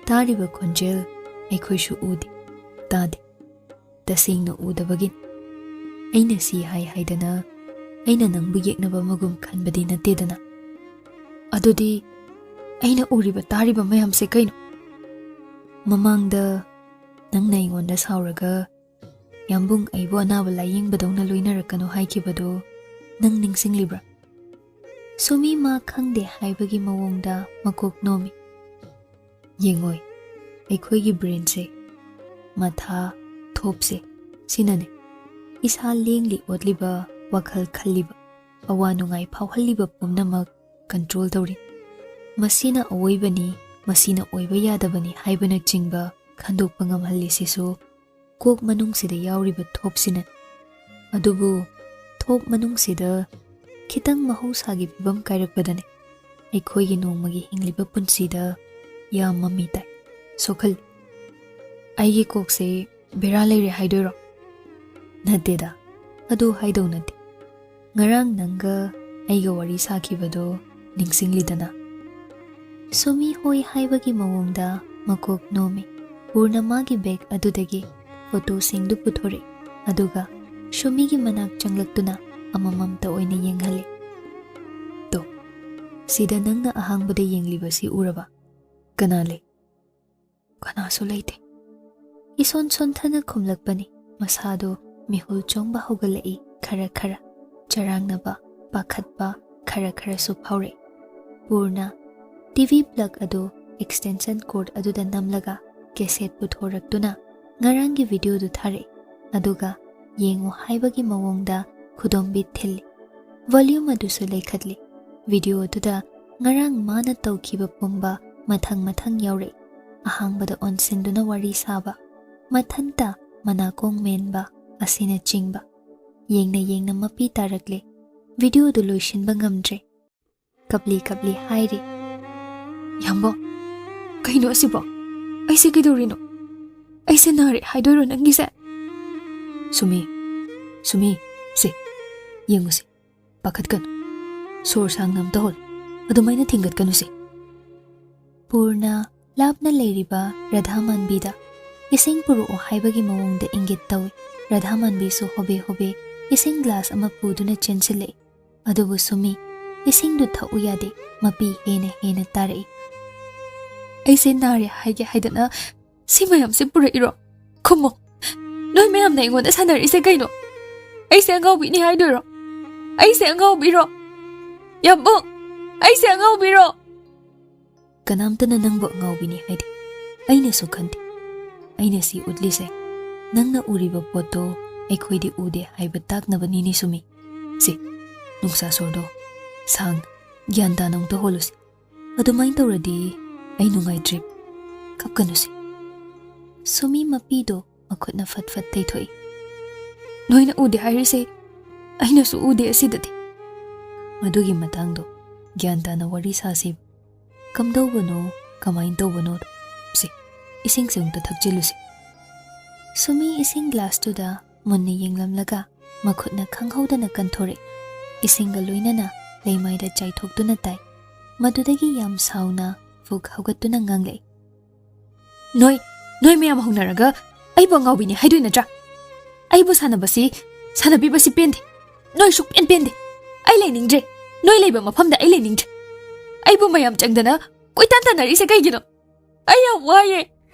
ꯇꯥꯔꯤꯕ ꯈꯣꯟꯖꯦꯜ ꯑꯩꯈꯣꯏꯁꯨ ꯎꯗꯦ, ꯇꯥꯗꯦ꯫ ꯇꯁꯦꯡꯅ ꯎꯗꯕꯒꯤꯅꯤ꯫ ꯑꯩꯅ ꯁꯤ ꯍꯥꯏ ꯍꯥꯏꯗꯅ ꯑꯩꯅ ꯅꯪꯕꯨ ꯌꯦꯛꯅꯕ ꯑꯃꯒꯨꯝ ꯈꯟꯕꯗꯤ ꯅꯠꯇꯦꯗꯅ꯫ ꯑꯗꯨꯗꯤ ꯑꯩꯅ ꯎꯔꯤꯕ ꯇꯥꯔꯤꯕ ꯃꯌꯥꯝꯁꯦ ꯀꯩꯅꯣ? ꯃꯃꯥꯡꯗ ꯅꯪꯅ ꯑꯩꯉꯣꯟꯗ ꯁꯥꯎꯔꯒ ꯌꯥꯝꯕꯨꯡ ꯑꯩꯕꯨ ꯑꯅꯥꯕ ꯂꯥꯌꯦꯡꯕꯗꯧꯅ ꯂꯣꯏꯅꯔꯛꯀꯅꯨ ꯍꯥꯏꯈꯤꯕꯗꯨ ꯅꯪ ꯅꯤꯡꯁꯤꯡꯂꯤꯕ꯭ꯔꯥ? ꯁꯨꯃꯤ ꯃꯥ ꯈꯪꯗꯦ ꯍꯥꯏꯕꯒꯤ ꯃꯑꯣꯡꯗ ꯃꯀꯣꯛ ꯅꯣꯝꯃꯤ꯫ ꯌꯦꯡꯉꯣꯏ, ꯑꯩꯈꯣꯏꯒꯤ ꯕ꯭ꯔꯦꯟꯁꯦ, ꯃꯊꯥ, ꯊꯣꯞꯁꯦ, ꯁꯤꯅꯅꯦ ꯏꯁꯥ ꯂꯦꯡꯂꯤ ꯑꯣꯠꯂꯤꯕ, ꯋꯥꯈꯜ ꯈꯜꯂꯤꯕ, ꯑꯋꯥ ꯅꯨꯡꯉꯥꯏ ꯐꯥꯎꯍꯜꯂꯤꯕ ꯄꯨꯝꯅꯃꯛ ꯀꯟꯇ꯭ꯔꯣꯜ ꯇꯧꯔꯤ꯫ ꯃꯁꯤꯅ ꯑꯋꯣꯏꯕꯅꯤ, ꯃꯁꯤꯅ ꯑꯣꯏꯕ ꯌꯥꯗꯕꯅꯤ ꯍꯥꯏꯕꯅꯆꯤꯡꯕ ꯈꯟꯗꯣꯛꯄ ꯉꯝꯍꯜꯂꯤꯁꯤꯁꯨ ꯀꯣꯛ ꯃꯅꯨꯡꯁꯤꯗ ꯌꯥꯎꯔꯤꯕ ꯊꯣꯞꯁꯤꯅꯅꯤ꯫ ꯑꯗꯨꯕꯨ ꯊꯣꯞ ꯃꯅꯨꯡꯁꯤꯗ ꯈꯤꯇꯪ ꯃꯍꯧꯁꯥꯒꯤ ꯐꯤꯕꯝ ꯀꯥꯏꯔꯛꯄꯗꯅꯦ ꯑꯩꯈꯣꯏꯒꯤ ꯅꯣꯡꯃꯒꯤ ꯍꯤꯡꯂꯤꯕ ꯄꯨꯟꯁꯤꯗ ꯌꯥꯝ ꯃꯃꯤ ꯇꯥꯏ, ꯁꯣꯛꯍꯜꯂꯤ꯫ ꯑꯩꯒꯤ ꯀꯣꯛꯁꯦ ꯕꯦꯔꯥ ꯂꯩꯔꯦ ꯍꯥꯏꯗꯣꯏꯔꯣ? ꯅꯠꯇꯦꯗ, ꯑꯗꯨ ꯍꯥꯏꯗꯧ ꯅꯠꯇꯦ꯫ ꯉꯔꯥꯡ ꯅꯪꯒ ꯑꯩꯒ ꯋꯥꯔꯤ ꯁꯥꯈꯤꯕꯗꯣ ꯅꯤꯡꯁꯤꯡꯂꯤꯗꯅ? ꯁꯨꯃꯤ ꯍꯣꯏ ꯍꯥꯏꯕꯒꯤ ꯃꯑꯣꯡꯗ ꯃꯀꯣꯛ ꯅꯣꯝꯃꯤ꯫ ꯄꯨꯔꯅ ꯃꯥꯒꯤ ꯕꯦꯒ ꯑꯗꯨꯗꯒꯤ ꯐꯣꯇꯣꯁꯤꯡꯗꯨ ꯄꯨꯊꯣꯔꯛꯏ, ꯑꯗꯨꯒ ꯁꯨꯃꯤꯒꯤ ꯃꯅꯥꯛ ꯆꯪꯂꯛꯇꯨꯅ ꯑꯃꯃꯝꯇ ꯑꯣꯏꯅ ꯌꯦꯡꯍꯜꯂꯤ꯫ "ꯇꯣ, ꯁꯤꯗ ꯅꯪꯅ ꯑꯍꯥꯟꯕꯗ ꯌꯦꯡꯂꯤꯕꯁꯤ ꯎꯔꯕ? ꯀꯅꯥ ꯂꯩ?" "ꯀꯅꯥꯁꯨ ꯂꯩꯇꯦ꯫" ꯏꯁꯣꯟ ꯁꯣꯟꯊꯅ ꯈꯨꯝꯂꯛꯄꯅꯤ꯫ ꯃꯁꯥꯗꯣ ꯃꯤꯍꯨꯜ ꯆꯣꯡꯕ ꯍꯧꯒꯠꯂꯛꯏ꯫ ꯈꯔ ꯈꯔ ꯆꯔꯥꯡꯅꯕ, ꯄꯥꯈꯠꯄ ꯈꯔ ꯈꯔꯁꯨ ꯐꯥꯎꯔꯛꯏ꯫ ꯄꯨꯔꯅ ꯇꯤ ꯚꯤ ꯄ꯭ꯂꯒ ꯑꯗꯨ ꯑꯦꯛꯁꯇꯦꯟꯁꯟ ꯀꯣꯔꯗ ꯑꯗꯨꯗ ꯅꯝꯂꯒ ꯀꯦꯁꯦꯠ ꯄꯨꯊꯣꯔꯛꯇꯨꯅ ꯉꯔꯥꯡꯒꯤ ꯚꯤꯗꯤꯑꯣꯗꯨ ꯊꯥꯔꯛꯏ, ꯑꯗꯨꯒ ꯌꯦꯡꯉꯨ ꯍꯥꯏꯕꯒꯤ ꯃꯑꯣꯡꯗ ꯈꯨꯗꯣꯝꯕꯤ ꯊꯤꯜꯂꯤ꯫ ꯚꯣꯂ꯭ꯌꯨꯝ ꯑꯗꯨꯁꯨ ꯂꯩꯈꯠꯂꯤ꯫ ꯚꯤꯗꯤꯑꯣ ꯑꯗꯨꯗ ꯉꯔꯥꯡ ꯃꯥꯅ ꯇꯧꯈꯤꯕ ꯄꯨꯝꯕ ꯃꯊꯪ ꯃꯊꯪ ꯌꯥꯎꯔꯛꯏ꯫ ꯑꯍꯥꯡꯕꯗ ꯑꯣꯟꯁꯤꯟꯗꯨꯅ ꯋꯥꯔꯤ ꯁꯥꯕ, ꯃꯊꯟꯇ ꯃꯅꯥꯀꯣꯡ ꯃꯦꯟꯕ ꯑꯁꯤꯅꯆꯤꯡꯕ꯫ ꯌꯦꯡꯅ ꯌꯦꯡꯅ ꯃꯄꯤ ꯇꯥꯔꯛꯂꯦ꯫ ꯚꯤꯗꯤꯑꯣꯗꯨ ꯂꯣꯏꯁꯤꯟꯕ ꯉꯝꯗ꯭ꯔꯦ꯫ ꯀꯞꯂꯤ ꯀꯞꯂꯤ ꯍꯥꯏꯔꯤ, "ꯌꯥꯝꯕꯣ, ꯀꯩꯅꯣ ꯑꯁꯤꯕꯣ? ꯑꯩꯁꯦ ꯀꯩꯗꯧꯔꯤꯅꯣ? ꯑꯩꯁꯦ ꯅꯥꯔꯦ ꯍꯥꯏꯗꯣꯏꯔꯣ ꯅꯪꯒꯤꯁꯦ?" "ꯁꯨꯃꯤ, ꯁꯨꯃꯤ, ꯁꯦ, ꯌꯦꯡꯉꯨꯁꯦ, ꯄꯥꯈꯠꯀꯅꯨ꯫ ꯁꯣꯔ ꯁꯥꯡꯅ ꯑꯝꯇ ꯍꯣꯜꯂꯨ꯫ ꯑꯗꯨꯃꯥꯏꯅ ꯊꯤꯡꯒꯠꯀꯅꯨꯁꯦ꯫" ꯄꯨꯔꯅ ꯂꯥꯞꯅ ꯂꯩꯔꯤꯕ ꯔꯥꯙꯥ ꯃꯥꯟꯕꯤꯗ ꯏꯁꯤꯡ ꯄꯨꯔꯛꯑꯣ ꯍꯥꯏꯕꯒꯤ ꯃꯑꯣꯡꯗ ꯏꯪꯒꯤꯠ ꯇꯧꯏ꯫ ꯔꯥꯙꯥ ꯃꯥꯟꯕꯤꯁꯨ ꯍꯣꯕꯦ ꯍꯣꯕꯦ ꯏꯁꯤꯡ ꯒ꯭ꯂꯥꯁ ꯑꯃ ꯄꯨꯗꯨꯅ ꯆꯦꯟꯁꯤꯜꯂꯛꯏ꯫ ꯑꯗꯨꯕꯨ ꯁꯨꯃꯤ, ꯏꯁꯤꯡꯗꯨ ꯊꯛꯎ ꯌꯥꯗꯦ, ꯃꯄꯤ ꯍꯦꯟꯅ ꯍꯦꯟꯅ ꯇꯥꯔꯛꯏ꯫ "ꯑꯩꯁꯦ ꯅꯥꯔꯦ ꯍꯥꯏꯒꯦ ꯍꯥꯏꯗꯅ ꯁꯤ ꯃꯌꯥꯝꯁꯦ ꯄꯨꯔꯛꯏꯔꯣ? ꯈꯨꯝꯃꯣ꯫ ꯅꯣꯏ ꯃꯌꯥꯝꯅ ꯑꯩꯉꯣꯟꯗ ꯁꯥꯟꯅꯔꯤꯁꯦ ꯀꯩꯅꯣ? ꯑꯩꯁꯦ ꯑꯉꯥꯎꯕꯤꯅꯤ ꯍꯥꯏꯗꯣꯏꯔꯣ? ꯑꯩꯁꯦ ꯑꯉꯥꯎꯕꯤꯔꯣ? ꯌꯥꯝꯕꯨꯡ, ꯑꯩꯁꯦ ꯑꯉꯥꯎꯕꯤꯔꯣ?" "ꯀꯅꯥꯝꯇꯅ ꯅꯪꯕꯨ ꯑꯉꯥꯎꯕꯤꯅꯤ ꯍꯥꯏꯗꯦ꯫ ꯑꯩꯅꯁꯨ ꯈꯟꯗꯦ꯫ ꯑꯩꯅ ꯁꯤ ꯎꯠꯂꯤꯁꯦ, ꯅꯪꯅ ꯎꯔꯤꯕ ꯄꯣꯠꯇꯣ ꯑꯩꯈꯣꯏꯗꯤ ꯎꯗꯦ ꯍꯥꯏꯕ ꯇꯥꯛꯅꯕꯅꯤꯅꯦ ꯁꯨꯃꯤ꯫ ꯁꯤ, ꯅꯨꯡꯁꯥ ꯁꯣꯔꯗꯣ ꯁꯥꯡꯅ, ꯒ꯭ꯌꯥꯟ ꯇꯥꯅ ꯑꯃꯨꯛꯇ ꯍꯣꯜꯂꯨꯁꯤ꯫ ꯑꯗꯨꯃꯥꯏꯅ ꯇꯧꯔꯗꯤ ꯑꯩ ꯅꯨꯡꯉꯥꯏꯇ꯭ꯔꯦ꯫ ꯀꯞꯀꯅꯨꯁꯤ꯫" ꯁꯨꯃꯤ ꯃꯄꯤꯗꯣ ꯃꯈꯨꯠꯅ ꯐꯠ ꯐꯠ ꯇꯩꯊꯣꯛꯏ꯫ "ꯅꯣꯏꯅ ꯎꯗꯦ ꯍꯥꯏꯔꯤꯁꯦ ꯑꯩꯅꯁꯨ ꯎꯗꯦ ꯑꯁꯤꯗꯗꯤ꯫ ꯃꯗꯨꯒꯤ ꯃꯇꯥꯡꯗꯣ ꯒ꯭ꯌꯥꯟ ꯇꯥꯅ ꯋꯥꯔꯤ ꯁꯥꯁꯤ꯫ ꯀꯝꯗꯧꯕꯅꯣ, ꯀꯃꯥꯏꯅ ꯇꯧꯕꯅꯣꯗꯣ? ꯁꯤ, ꯏꯁꯤꯡꯁꯦ ꯑꯃꯨꯛꯇ ꯊꯛꯆꯤꯜꯂꯨꯁꯤ꯫" ꯁꯨꯃꯤ ꯏꯁꯤꯡ ꯒ꯭ꯂꯥꯁꯇꯨꯗ ꯃꯨꯟꯅ ꯌꯦꯡꯂꯝꯂꯒ ꯃꯈꯨꯠꯅ ꯈꯪꯍꯧꯗꯅ ꯀꯟꯊꯣꯔꯛꯏ꯫ ꯏꯁꯤꯡꯒ ꯂꯣꯏꯅꯅ ꯂꯩꯃꯥꯏꯗ ꯆꯥꯏꯊꯣꯛꯇꯨꯅ ꯇꯥꯏ꯫ ꯃꯗꯨꯗꯒꯤ ꯌꯥꯝ ꯁꯥꯎꯅ ꯐꯨꯛ ꯍꯧꯒꯠꯇꯨꯅ ꯉꯥꯡꯂꯛꯏ꯫ "ꯅꯣꯏ, ꯅꯣꯏ ꯃꯌꯥꯝ ꯍꯧꯅꯔꯒ ꯑꯩꯕꯨ ꯑꯉꯥꯎꯕꯤꯅꯤ ꯍꯥꯏꯗꯣꯏ ꯅꯠꯇ꯭ꯔꯥ? ꯑꯩꯕꯨ ꯁꯥꯟꯅꯕꯁꯤ, ꯁꯥꯟꯅꯕꯤꯕꯁꯤ ꯄꯦꯟꯗꯦ꯫ ꯅꯣꯏ ꯁꯨꯛꯄꯦꯟ ꯄꯦꯟꯗꯦ꯫ ꯑꯩ ꯂꯩꯅꯤꯡꯗ꯭ꯔꯦ꯫ ꯅꯣꯏ ꯂꯩꯕ ꯃꯐꯝꯗ ꯑꯩ ꯂꯩꯅꯤꯡꯗ꯭ꯔꯦ꯫ ꯑꯩꯕꯨ ꯃꯌꯥꯝ ꯆꯪꯗꯅ ꯀꯣꯏꯇꯥꯟ ꯇꯥꯟꯅꯔꯤꯁꯦ ꯀꯩꯒꯤꯅꯣ? ꯑꯩ ꯌꯥꯝ ꯋꯥꯏꯌꯦ꯫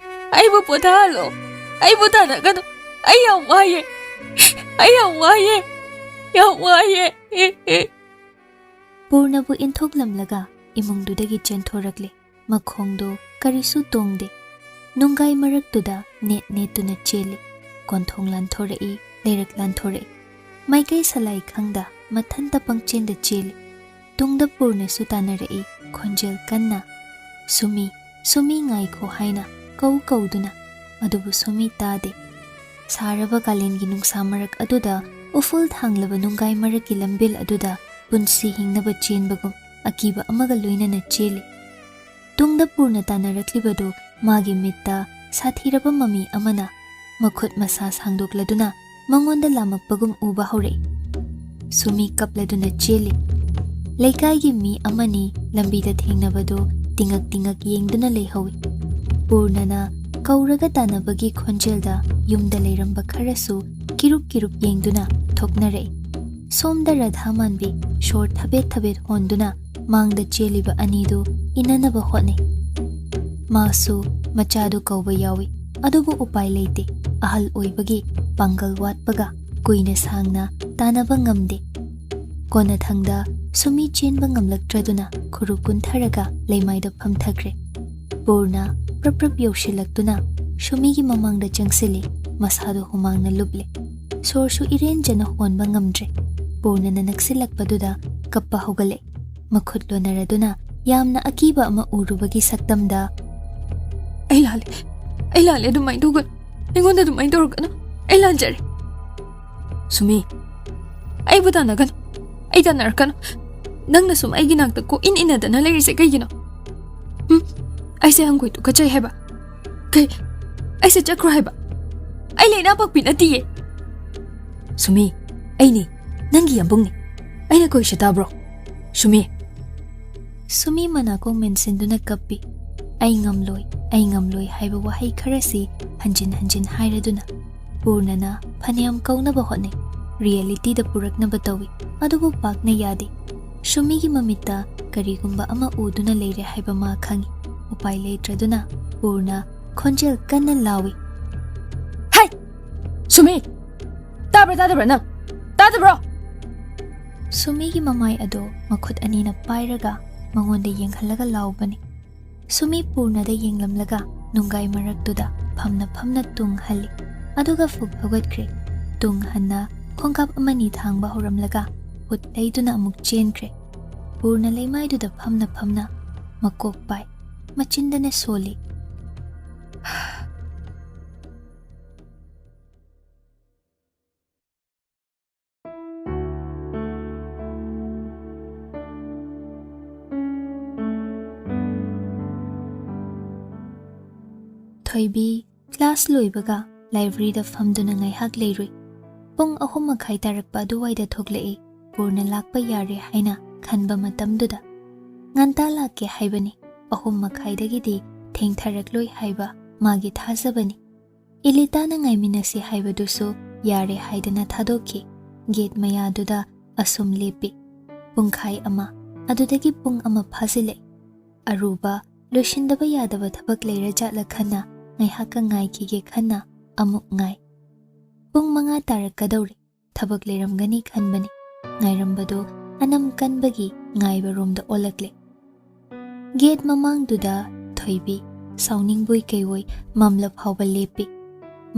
ꯑꯩꯕꯨ ꯄꯣꯊꯥꯍꯜꯂꯣ꯫ ꯑꯩꯕꯨ ꯇꯥꯟꯅꯒꯅꯨ꯫ ꯑꯩ ꯌꯥꯝ ꯋꯥꯏꯌꯦ꯫ ꯑꯩ ꯌꯥꯝ ꯋꯥꯏꯌꯦ꯫ ꯌꯥꯝ ꯋꯥꯏꯌꯦ꯫" ꯑꯦ, ꯑꯦ꯫ ꯄꯨꯔꯅꯕꯨ ꯏꯟꯊꯣꯛꯂꯝꯂꯒ ꯏꯃꯨꯡꯗꯨꯗꯒꯤ ꯆꯦꯟꯊꯣꯔꯛꯂꯦ꯫ ꯃꯈꯣꯡꯗꯣ ꯀꯔꯤꯁꯨ ꯇꯣꯡꯗꯦ꯫ ꯅꯨꯡꯒꯥꯏ ꯃꯔꯛꯇꯨꯗ ꯅꯦꯠ ꯅꯦꯠꯇꯨꯅ ꯆꯦꯜꯂꯤ꯫ ꯀꯣꯟꯊꯣꯡ ꯂꯥꯟꯊꯣꯔꯛꯏ, ꯂꯩꯔꯛ ꯂꯥꯟꯊꯣꯔꯛꯏ꯫ ꯃꯥꯏꯀꯩ ꯁꯂꯥꯏ ꯈꯪꯗ ꯃꯊꯟꯇ ꯄꯪꯆꯦꯟꯗ ꯆꯦꯜꯂꯤ꯫ ꯇꯨꯡꯗ ꯄꯨꯔꯅꯁꯨ ꯇꯥꯟꯅꯔꯛꯏ, ꯈꯣꯟꯖꯦꯜ ꯀꯟꯅ, "ꯁꯨꯃꯤ, ꯁꯨꯃꯤ ꯉꯥꯏꯈꯣ" ꯍꯥꯏꯅ ꯀꯧ ꯀꯧꯗꯨꯅ꯫ ꯑꯗꯨꯕꯨ ꯁꯨꯃꯤ ꯇꯥꯗꯦ꯫ ꯁꯥꯔꯕ ꯀꯥꯂꯦꯟꯒꯤ ꯅꯨꯡꯁꯥ ꯃꯔꯛ ꯑꯗꯨꯗ ꯎꯐꯨꯜ ꯊꯥꯡꯂꯕ ꯅꯨꯡꯒꯥꯏ ꯃꯔꯛꯀꯤ ꯂꯝꯕꯦꯜ ꯑꯗꯨꯗ ꯄꯨꯟꯁꯤ ꯍꯤꯡꯅꯕ ꯆꯦꯟꯕꯒꯨꯝ ꯑꯀꯤꯕ ꯑꯃꯒ ꯂꯣꯏꯅꯅ ꯆꯦꯜꯂꯤ꯫ ꯇꯨꯡꯗ ꯄꯨꯔꯅ ꯇꯥꯟꯅꯔꯛꯂꯤꯕꯗꯨ ꯃꯥꯒꯤ ꯃꯤꯠꯇ ꯁꯥꯊꯤꯔꯕ ꯃꯃꯤ ꯑꯃꯅ ꯃꯈꯨꯠ ꯃꯁꯥ ꯁꯥꯡꯗꯣꯛꯂꯗꯨꯅ ꯃꯉꯣꯟꯗ ꯂꯥꯝꯃꯛꯄꯒꯨꯝ ꯎꯕ ꯍꯧꯔꯛꯏ꯫ ꯁꯨꯃꯤ ꯀꯞꯂꯗꯨꯅ ꯆꯦꯜꯂꯤ꯫ ꯂꯩꯀꯥꯏꯒꯤ ꯃꯤ ꯑꯃꯅꯤ ꯂꯝꯕꯤꯗ ꯊꯦꯡꯅꯕꯗꯨ ꯇꯤꯉꯛ ꯇꯤꯉꯛ ꯌꯦꯡꯗꯨꯅ ꯂꯩꯍꯧꯏ꯫ ꯄꯨꯔꯅꯅ ꯀꯧꯔꯒ ꯇꯥꯟꯅꯕꯒꯤ ꯈꯣꯟꯖꯦꯜꯗ ꯌꯨꯝꯗ ꯂꯩꯔꯝꯕ ꯈꯔꯁꯨ ꯀꯤꯔꯨꯞ ꯀꯤꯔꯨꯞ ꯌꯦꯡꯗꯨꯅ ꯊꯣꯛꯅꯔꯛꯏ꯫ ꯁꯣꯝꯗ ꯔꯥꯙꯥ ꯃꯥꯟꯕꯤ ꯁꯣꯔ ꯊꯕꯦꯠ ꯊꯕꯦꯠ ꯍꯣꯟꯗꯨꯅ ꯃꯥꯡꯗ ꯆꯦꯜꯂꯤꯕ ꯑꯅꯤꯗꯨ ꯏꯟꯅꯅꯕ ꯍꯣꯠꯅꯩ꯫ ꯃꯥꯁꯨ ꯃꯆꯥꯗꯨ ꯀꯧꯕ ꯌꯥꯎꯏ, ꯑꯗꯨꯕꯨ ꯎꯄꯥꯏ ꯂꯩꯇꯦ꯫ ꯑꯍꯜ ꯑꯣꯏꯕꯒꯤ ꯄꯥꯡꯒꯜ ꯋꯥꯠꯄꯒ ꯀꯨꯏꯅ ꯁꯥꯡꯅ ꯇꯥꯟꯅꯕ ꯉꯝꯗꯦ꯫ ꯀꯣꯟꯅꯊꯪꯗ ꯁꯨꯃꯤ ꯆꯦꯟꯕ ꯉꯝꯂꯛꯇ꯭ꯔꯗꯨꯅ ꯈꯨꯔꯨ ꯀꯨꯟꯊꯔꯒ ꯂꯩꯃꯥꯏꯗ ꯐꯝꯊꯈ꯭ꯔꯦ꯫ ꯄꯨꯔꯅ ꯄ꯭ꯔꯞ ꯄ꯭ꯔꯞ ꯌꯧꯁꯤꯜꯂꯛꯇꯨꯅ ꯁꯨꯃꯤꯒꯤ ꯃꯃꯥꯡꯗ ꯆꯪꯁꯤꯜꯂꯤ꯫ ꯃꯁꯥꯗꯣ ꯍꯨꯃꯥꯡꯅ ꯂꯨꯞꯂꯦ꯫ ꯁꯣꯔꯁꯨ ꯏꯔꯦꯟꯖꯅ ꯍꯣꯟꯕ ꯉꯝꯗ꯭ꯔꯦ꯫ ꯄꯨꯔꯅꯅ ꯅꯛꯁꯤꯜꯂꯛꯄꯗꯨꯗ ꯀꯞꯄ ꯍꯧꯒꯠꯂꯦ꯫ ꯃꯈꯨꯠ ꯂꯣꯟꯅꯔꯗꯨꯅ ꯌꯥꯝꯅ ꯑꯀꯤꯕ ꯑꯃ ꯎꯔꯨꯕꯒꯤ ꯁꯛꯇꯝꯗ, "ꯑꯩ ꯂꯥꯜꯂꯦ, ꯑꯩ ꯂꯥꯜꯂꯦ, ꯑꯗꯨꯃꯥꯏꯅ ꯇꯧꯒꯅꯨ, ꯑꯩꯉꯣꯟꯗ ꯑꯗꯨꯃꯥꯏꯅ ꯇꯧꯔꯛꯀꯅꯨ, ꯑꯩ ꯂꯥꯟꯖꯔꯦ꯫ ꯁꯨꯃꯤ, ꯑꯩꯕꯨ ꯇꯥꯟꯅꯒꯅꯨ, ꯑꯩ ꯇꯥꯟꯅꯔꯛꯀꯅꯨ꯫ ꯅꯪꯅ ꯁꯨꯝ ꯑꯩꯒꯤ ꯅꯥꯛꯇ ꯀꯣꯛ ꯏꯟ ꯏꯟꯅꯗꯅ ꯂꯩꯔꯤꯁꯦ ꯀꯩꯒꯤꯅꯣ? ꯍꯨꯝ? ꯑꯩꯁꯦ ꯍꯪꯒꯣꯏ ꯇꯨꯀꯠꯆꯩ ꯍꯥꯏꯕ? ꯀꯩ? ꯑꯩꯁꯦ ꯆꯠꯈ꯭ꯔꯣ ꯍꯥꯏꯕ? ꯑꯩ ꯂꯩꯅꯥ ꯄꯛꯄꯤ ꯅꯠꯇꯤꯌꯦ꯫ ꯁꯨꯃꯤ, ꯑꯩꯅꯤ, ꯅꯪꯒꯤ ꯌꯥꯝꯕꯨꯡꯅꯤ꯫ ꯑꯩꯅ ꯀꯧꯏꯁꯦ ꯇꯥꯕ꯭ꯔꯣ? ꯁꯨꯃꯤ!" ꯁꯨꯃꯤ ꯃꯅꯥꯀꯣꯡ ꯃꯦꯟꯁꯤꯟꯗꯨꯅ ꯀꯞꯄꯤ꯫ "ꯑꯩ ꯉꯝꯂꯣꯏ, ꯑꯩ ꯉꯝꯂꯣꯏ" ꯍꯥꯏꯕ ꯋꯥꯍꯩ ꯈꯔꯁꯤ ꯍꯟꯖꯤꯟ ꯍꯟꯖꯤꯟ ꯍꯥꯏꯔꯗꯨꯅ꯫ ꯄꯨꯔꯅꯅ ꯐꯅꯌꯥꯝ ꯀꯧꯅꯕ ꯍꯣꯠꯅꯩ꯫ ꯔꯤꯌꯦꯂꯤꯇꯤꯗ ꯄꯨꯔꯛꯅꯕ ꯇꯧꯏ, ꯑꯗꯨꯕꯨ ꯄꯥꯛꯅ ꯌꯥꯗꯦ꯫ ꯁꯨꯃꯤꯒꯤ ꯃꯃꯤꯠꯇ ꯀꯔꯤꯒꯨꯝꯕ ꯑꯃ ꯎꯗꯨꯅ ꯂꯩꯔꯦ ꯍꯥꯏꯕ ꯃꯥ ꯈꯪꯏ꯫ ꯎꯄꯥꯏ ꯂꯩꯇ꯭ꯔꯗꯨꯅ ꯄꯨꯔꯅ ꯈꯣꯟꯖꯦꯜ ꯀꯟꯅ ꯂꯥꯎꯏ, "ꯍꯥꯏ! ꯁꯨꯃꯤ! ꯇꯥꯕ꯭ꯔꯥ ꯇꯥꯗꯕ꯭ꯔꯥ ꯅꯪ? ꯇꯥꯗꯕ꯭ꯔꯣ?" ꯁꯨꯃꯤꯒꯤ ꯃꯃꯥꯏ ꯑꯗꯣ ꯃꯈꯨꯠ ꯑꯅꯤꯅ ꯄꯥꯏꯔꯒ ꯃꯉꯣꯟꯗ ꯌꯦꯡꯍꯜꯂꯒ ꯂꯥꯎꯕꯅꯤ꯫ ꯁꯨꯃꯤ ꯄꯨꯔꯅꯗ ꯌꯦꯡꯂꯝꯂꯒ ꯅꯨꯡꯒꯥꯏ ꯃꯔꯛꯇꯨꯗ ꯐꯝꯅ ꯐꯝꯅ ꯇꯨꯡ ꯍꯜꯂꯤ꯫ ꯑꯗꯨꯒ ꯐꯨꯛ ꯍꯧꯒꯠꯈ꯭ꯔꯦ꯫ ꯇꯨꯡ ꯍꯟꯅ ꯈꯣꯡꯀꯥꯞ ꯑꯃꯅꯤ ꯊꯥꯡꯕ ꯍꯧꯔꯝꯂꯒ ꯍꯨꯠ ꯂꯩꯗꯨꯅ ꯑꯃꯨꯛ ꯆꯦꯟꯈ꯭ꯔꯦ꯫ ꯄꯨꯔꯅ ꯂꯩꯃꯥꯏꯗꯨꯗ ꯐꯝꯅ ꯐꯝꯅ ꯃꯀꯣꯛ ꯄꯥꯏ, ꯃꯆꯤꯟꯗꯅ ꯁꯣꯜꯂꯤ꯫ ꯊꯣꯏꯕꯤ ꯀ꯭ꯂꯥꯁ ꯂꯣꯏꯕꯒ ꯂꯥꯏꯕ꯭ꯔꯦꯔꯤꯗ ꯐꯝꯗꯨꯅ ꯉꯥꯏꯍꯥꯛ ꯂꯩꯔꯨꯏ꯫ ꯄꯨꯡ ꯑꯍꯨꯝ ꯃꯈꯥꯏ ꯇꯥꯔꯛꯄ ꯑꯗꯨꯋꯥꯏꯗ ꯊꯣꯛꯂꯛꯏ꯫ ꯄꯨꯔꯅ ꯂꯥꯛꯄ ꯌꯥꯔꯦ ꯍꯥꯏꯅ ꯈꯟꯕ ꯃꯇꯝꯗꯨꯗ꯫ ꯉꯟꯇꯥ ꯂꯥꯛꯀꯦ ꯍꯥꯏꯕꯅꯤ, ꯑꯍꯨꯝ ꯃꯈꯥꯏꯗꯒꯤꯗꯤ ꯊꯦꯡꯊꯔꯛꯂꯣꯏ ꯍꯥꯏꯕ ꯃꯥꯒꯤ ꯊꯥꯖꯕꯅꯤ꯫ ꯏꯂꯤꯇꯥꯅ ꯉꯥꯏꯃꯤꯟꯅꯁꯤ ꯍꯥꯏꯕꯗꯨꯁꯨ ꯌꯥꯔꯦ ꯍꯥꯏꯗꯅ ꯊꯥꯗꯣꯛꯈꯤ꯫ ꯒꯦꯠ ꯃꯌꯥꯗꯨꯗ ꯑꯁꯨꯝ ꯂꯦꯞꯄꯤ꯫ ꯄꯨꯡꯈꯥꯏ ꯑꯃ, ꯑꯗꯨꯗꯒꯤ ꯄꯨꯡ ꯑꯃ ꯐꯥꯖꯤꯜꯂꯛꯏ꯫ ꯑꯔꯨꯕ, ꯂꯣꯏꯁꯤꯟꯗꯕ ꯌꯥꯗꯕ ꯊꯕꯛ ꯂꯩꯔ ꯖꯥꯠꯂ ꯈꯟꯅ ꯉꯥꯏꯍꯥꯛꯀ ꯉꯥꯏꯈꯤꯒꯦ ꯈꯟꯅ ꯑꯃꯨꯛ ꯉꯥꯏ꯫ ꯄꯨꯡ ꯃꯉꯥ ꯇꯥꯔꯛꯀꯗꯧꯔꯦ꯫ ꯊꯕꯛ ꯂꯩꯔꯝꯒꯅꯤ ꯈꯟꯕꯅꯤ꯫ ꯉꯥꯏꯔꯝꯕꯗꯨ ꯑꯅꯝ ꯀꯟꯕꯒꯤ ꯉꯥꯏꯕꯔꯣꯝꯗ ꯑꯣꯜꯂꯛꯂꯦ꯫ ꯒꯦꯠ ꯃꯃꯥꯡꯗꯨꯗ ꯊꯣꯏꯕꯤ ꯁꯥꯎꯅꯤꯡꯕꯣꯏ ꯀꯩꯋꯣꯏ ꯃꯝꯂ ꯐꯥꯎꯕ ꯂꯦꯞꯄꯤ꯫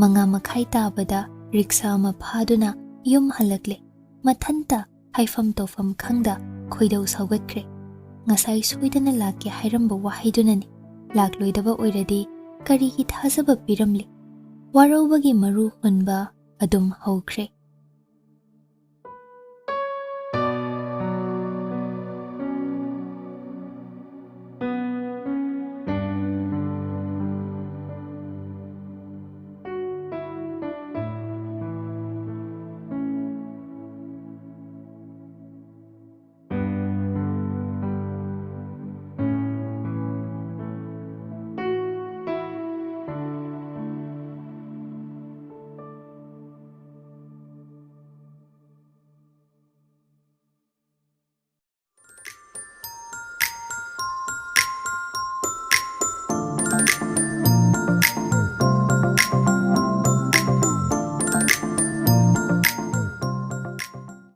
ꯃꯉꯥ ꯃꯈꯥꯏ ꯇꯥꯕꯗ ꯔꯤꯛꯁꯥ ꯑꯃ ꯐꯥꯗꯨꯅ ꯌꯨꯝ ꯍꯜꯂꯛꯂꯦ꯫ ꯃꯊꯟꯇ ꯍꯥꯏꯐꯝ ꯇꯧꯐꯝ ꯈꯪꯗ ꯈꯣꯏꯗꯧ ꯁꯥꯎꯒꯠꯈ꯭ꯔꯦ꯫ ꯉꯁꯥꯏ ꯁꯣꯏꯗꯅ ꯂꯥꯛꯀꯦ ꯍꯥꯏꯔꯝꯕ ꯋꯥꯍꯩꯗꯨꯅꯅꯤ꯫ ꯂꯥꯛꯂꯣꯏꯗꯕ ꯑꯣꯏꯔꯗꯤ ꯀꯔꯤꯒꯤ ꯊꯥꯖꯕ ꯄꯤꯔꯝꯂꯤ? ꯋꯥꯔꯧꯕꯒꯤ ꯃꯔꯨ ꯍꯨꯟꯕ ꯑꯗꯨꯝ ꯍꯧꯈ꯭ꯔꯦ꯫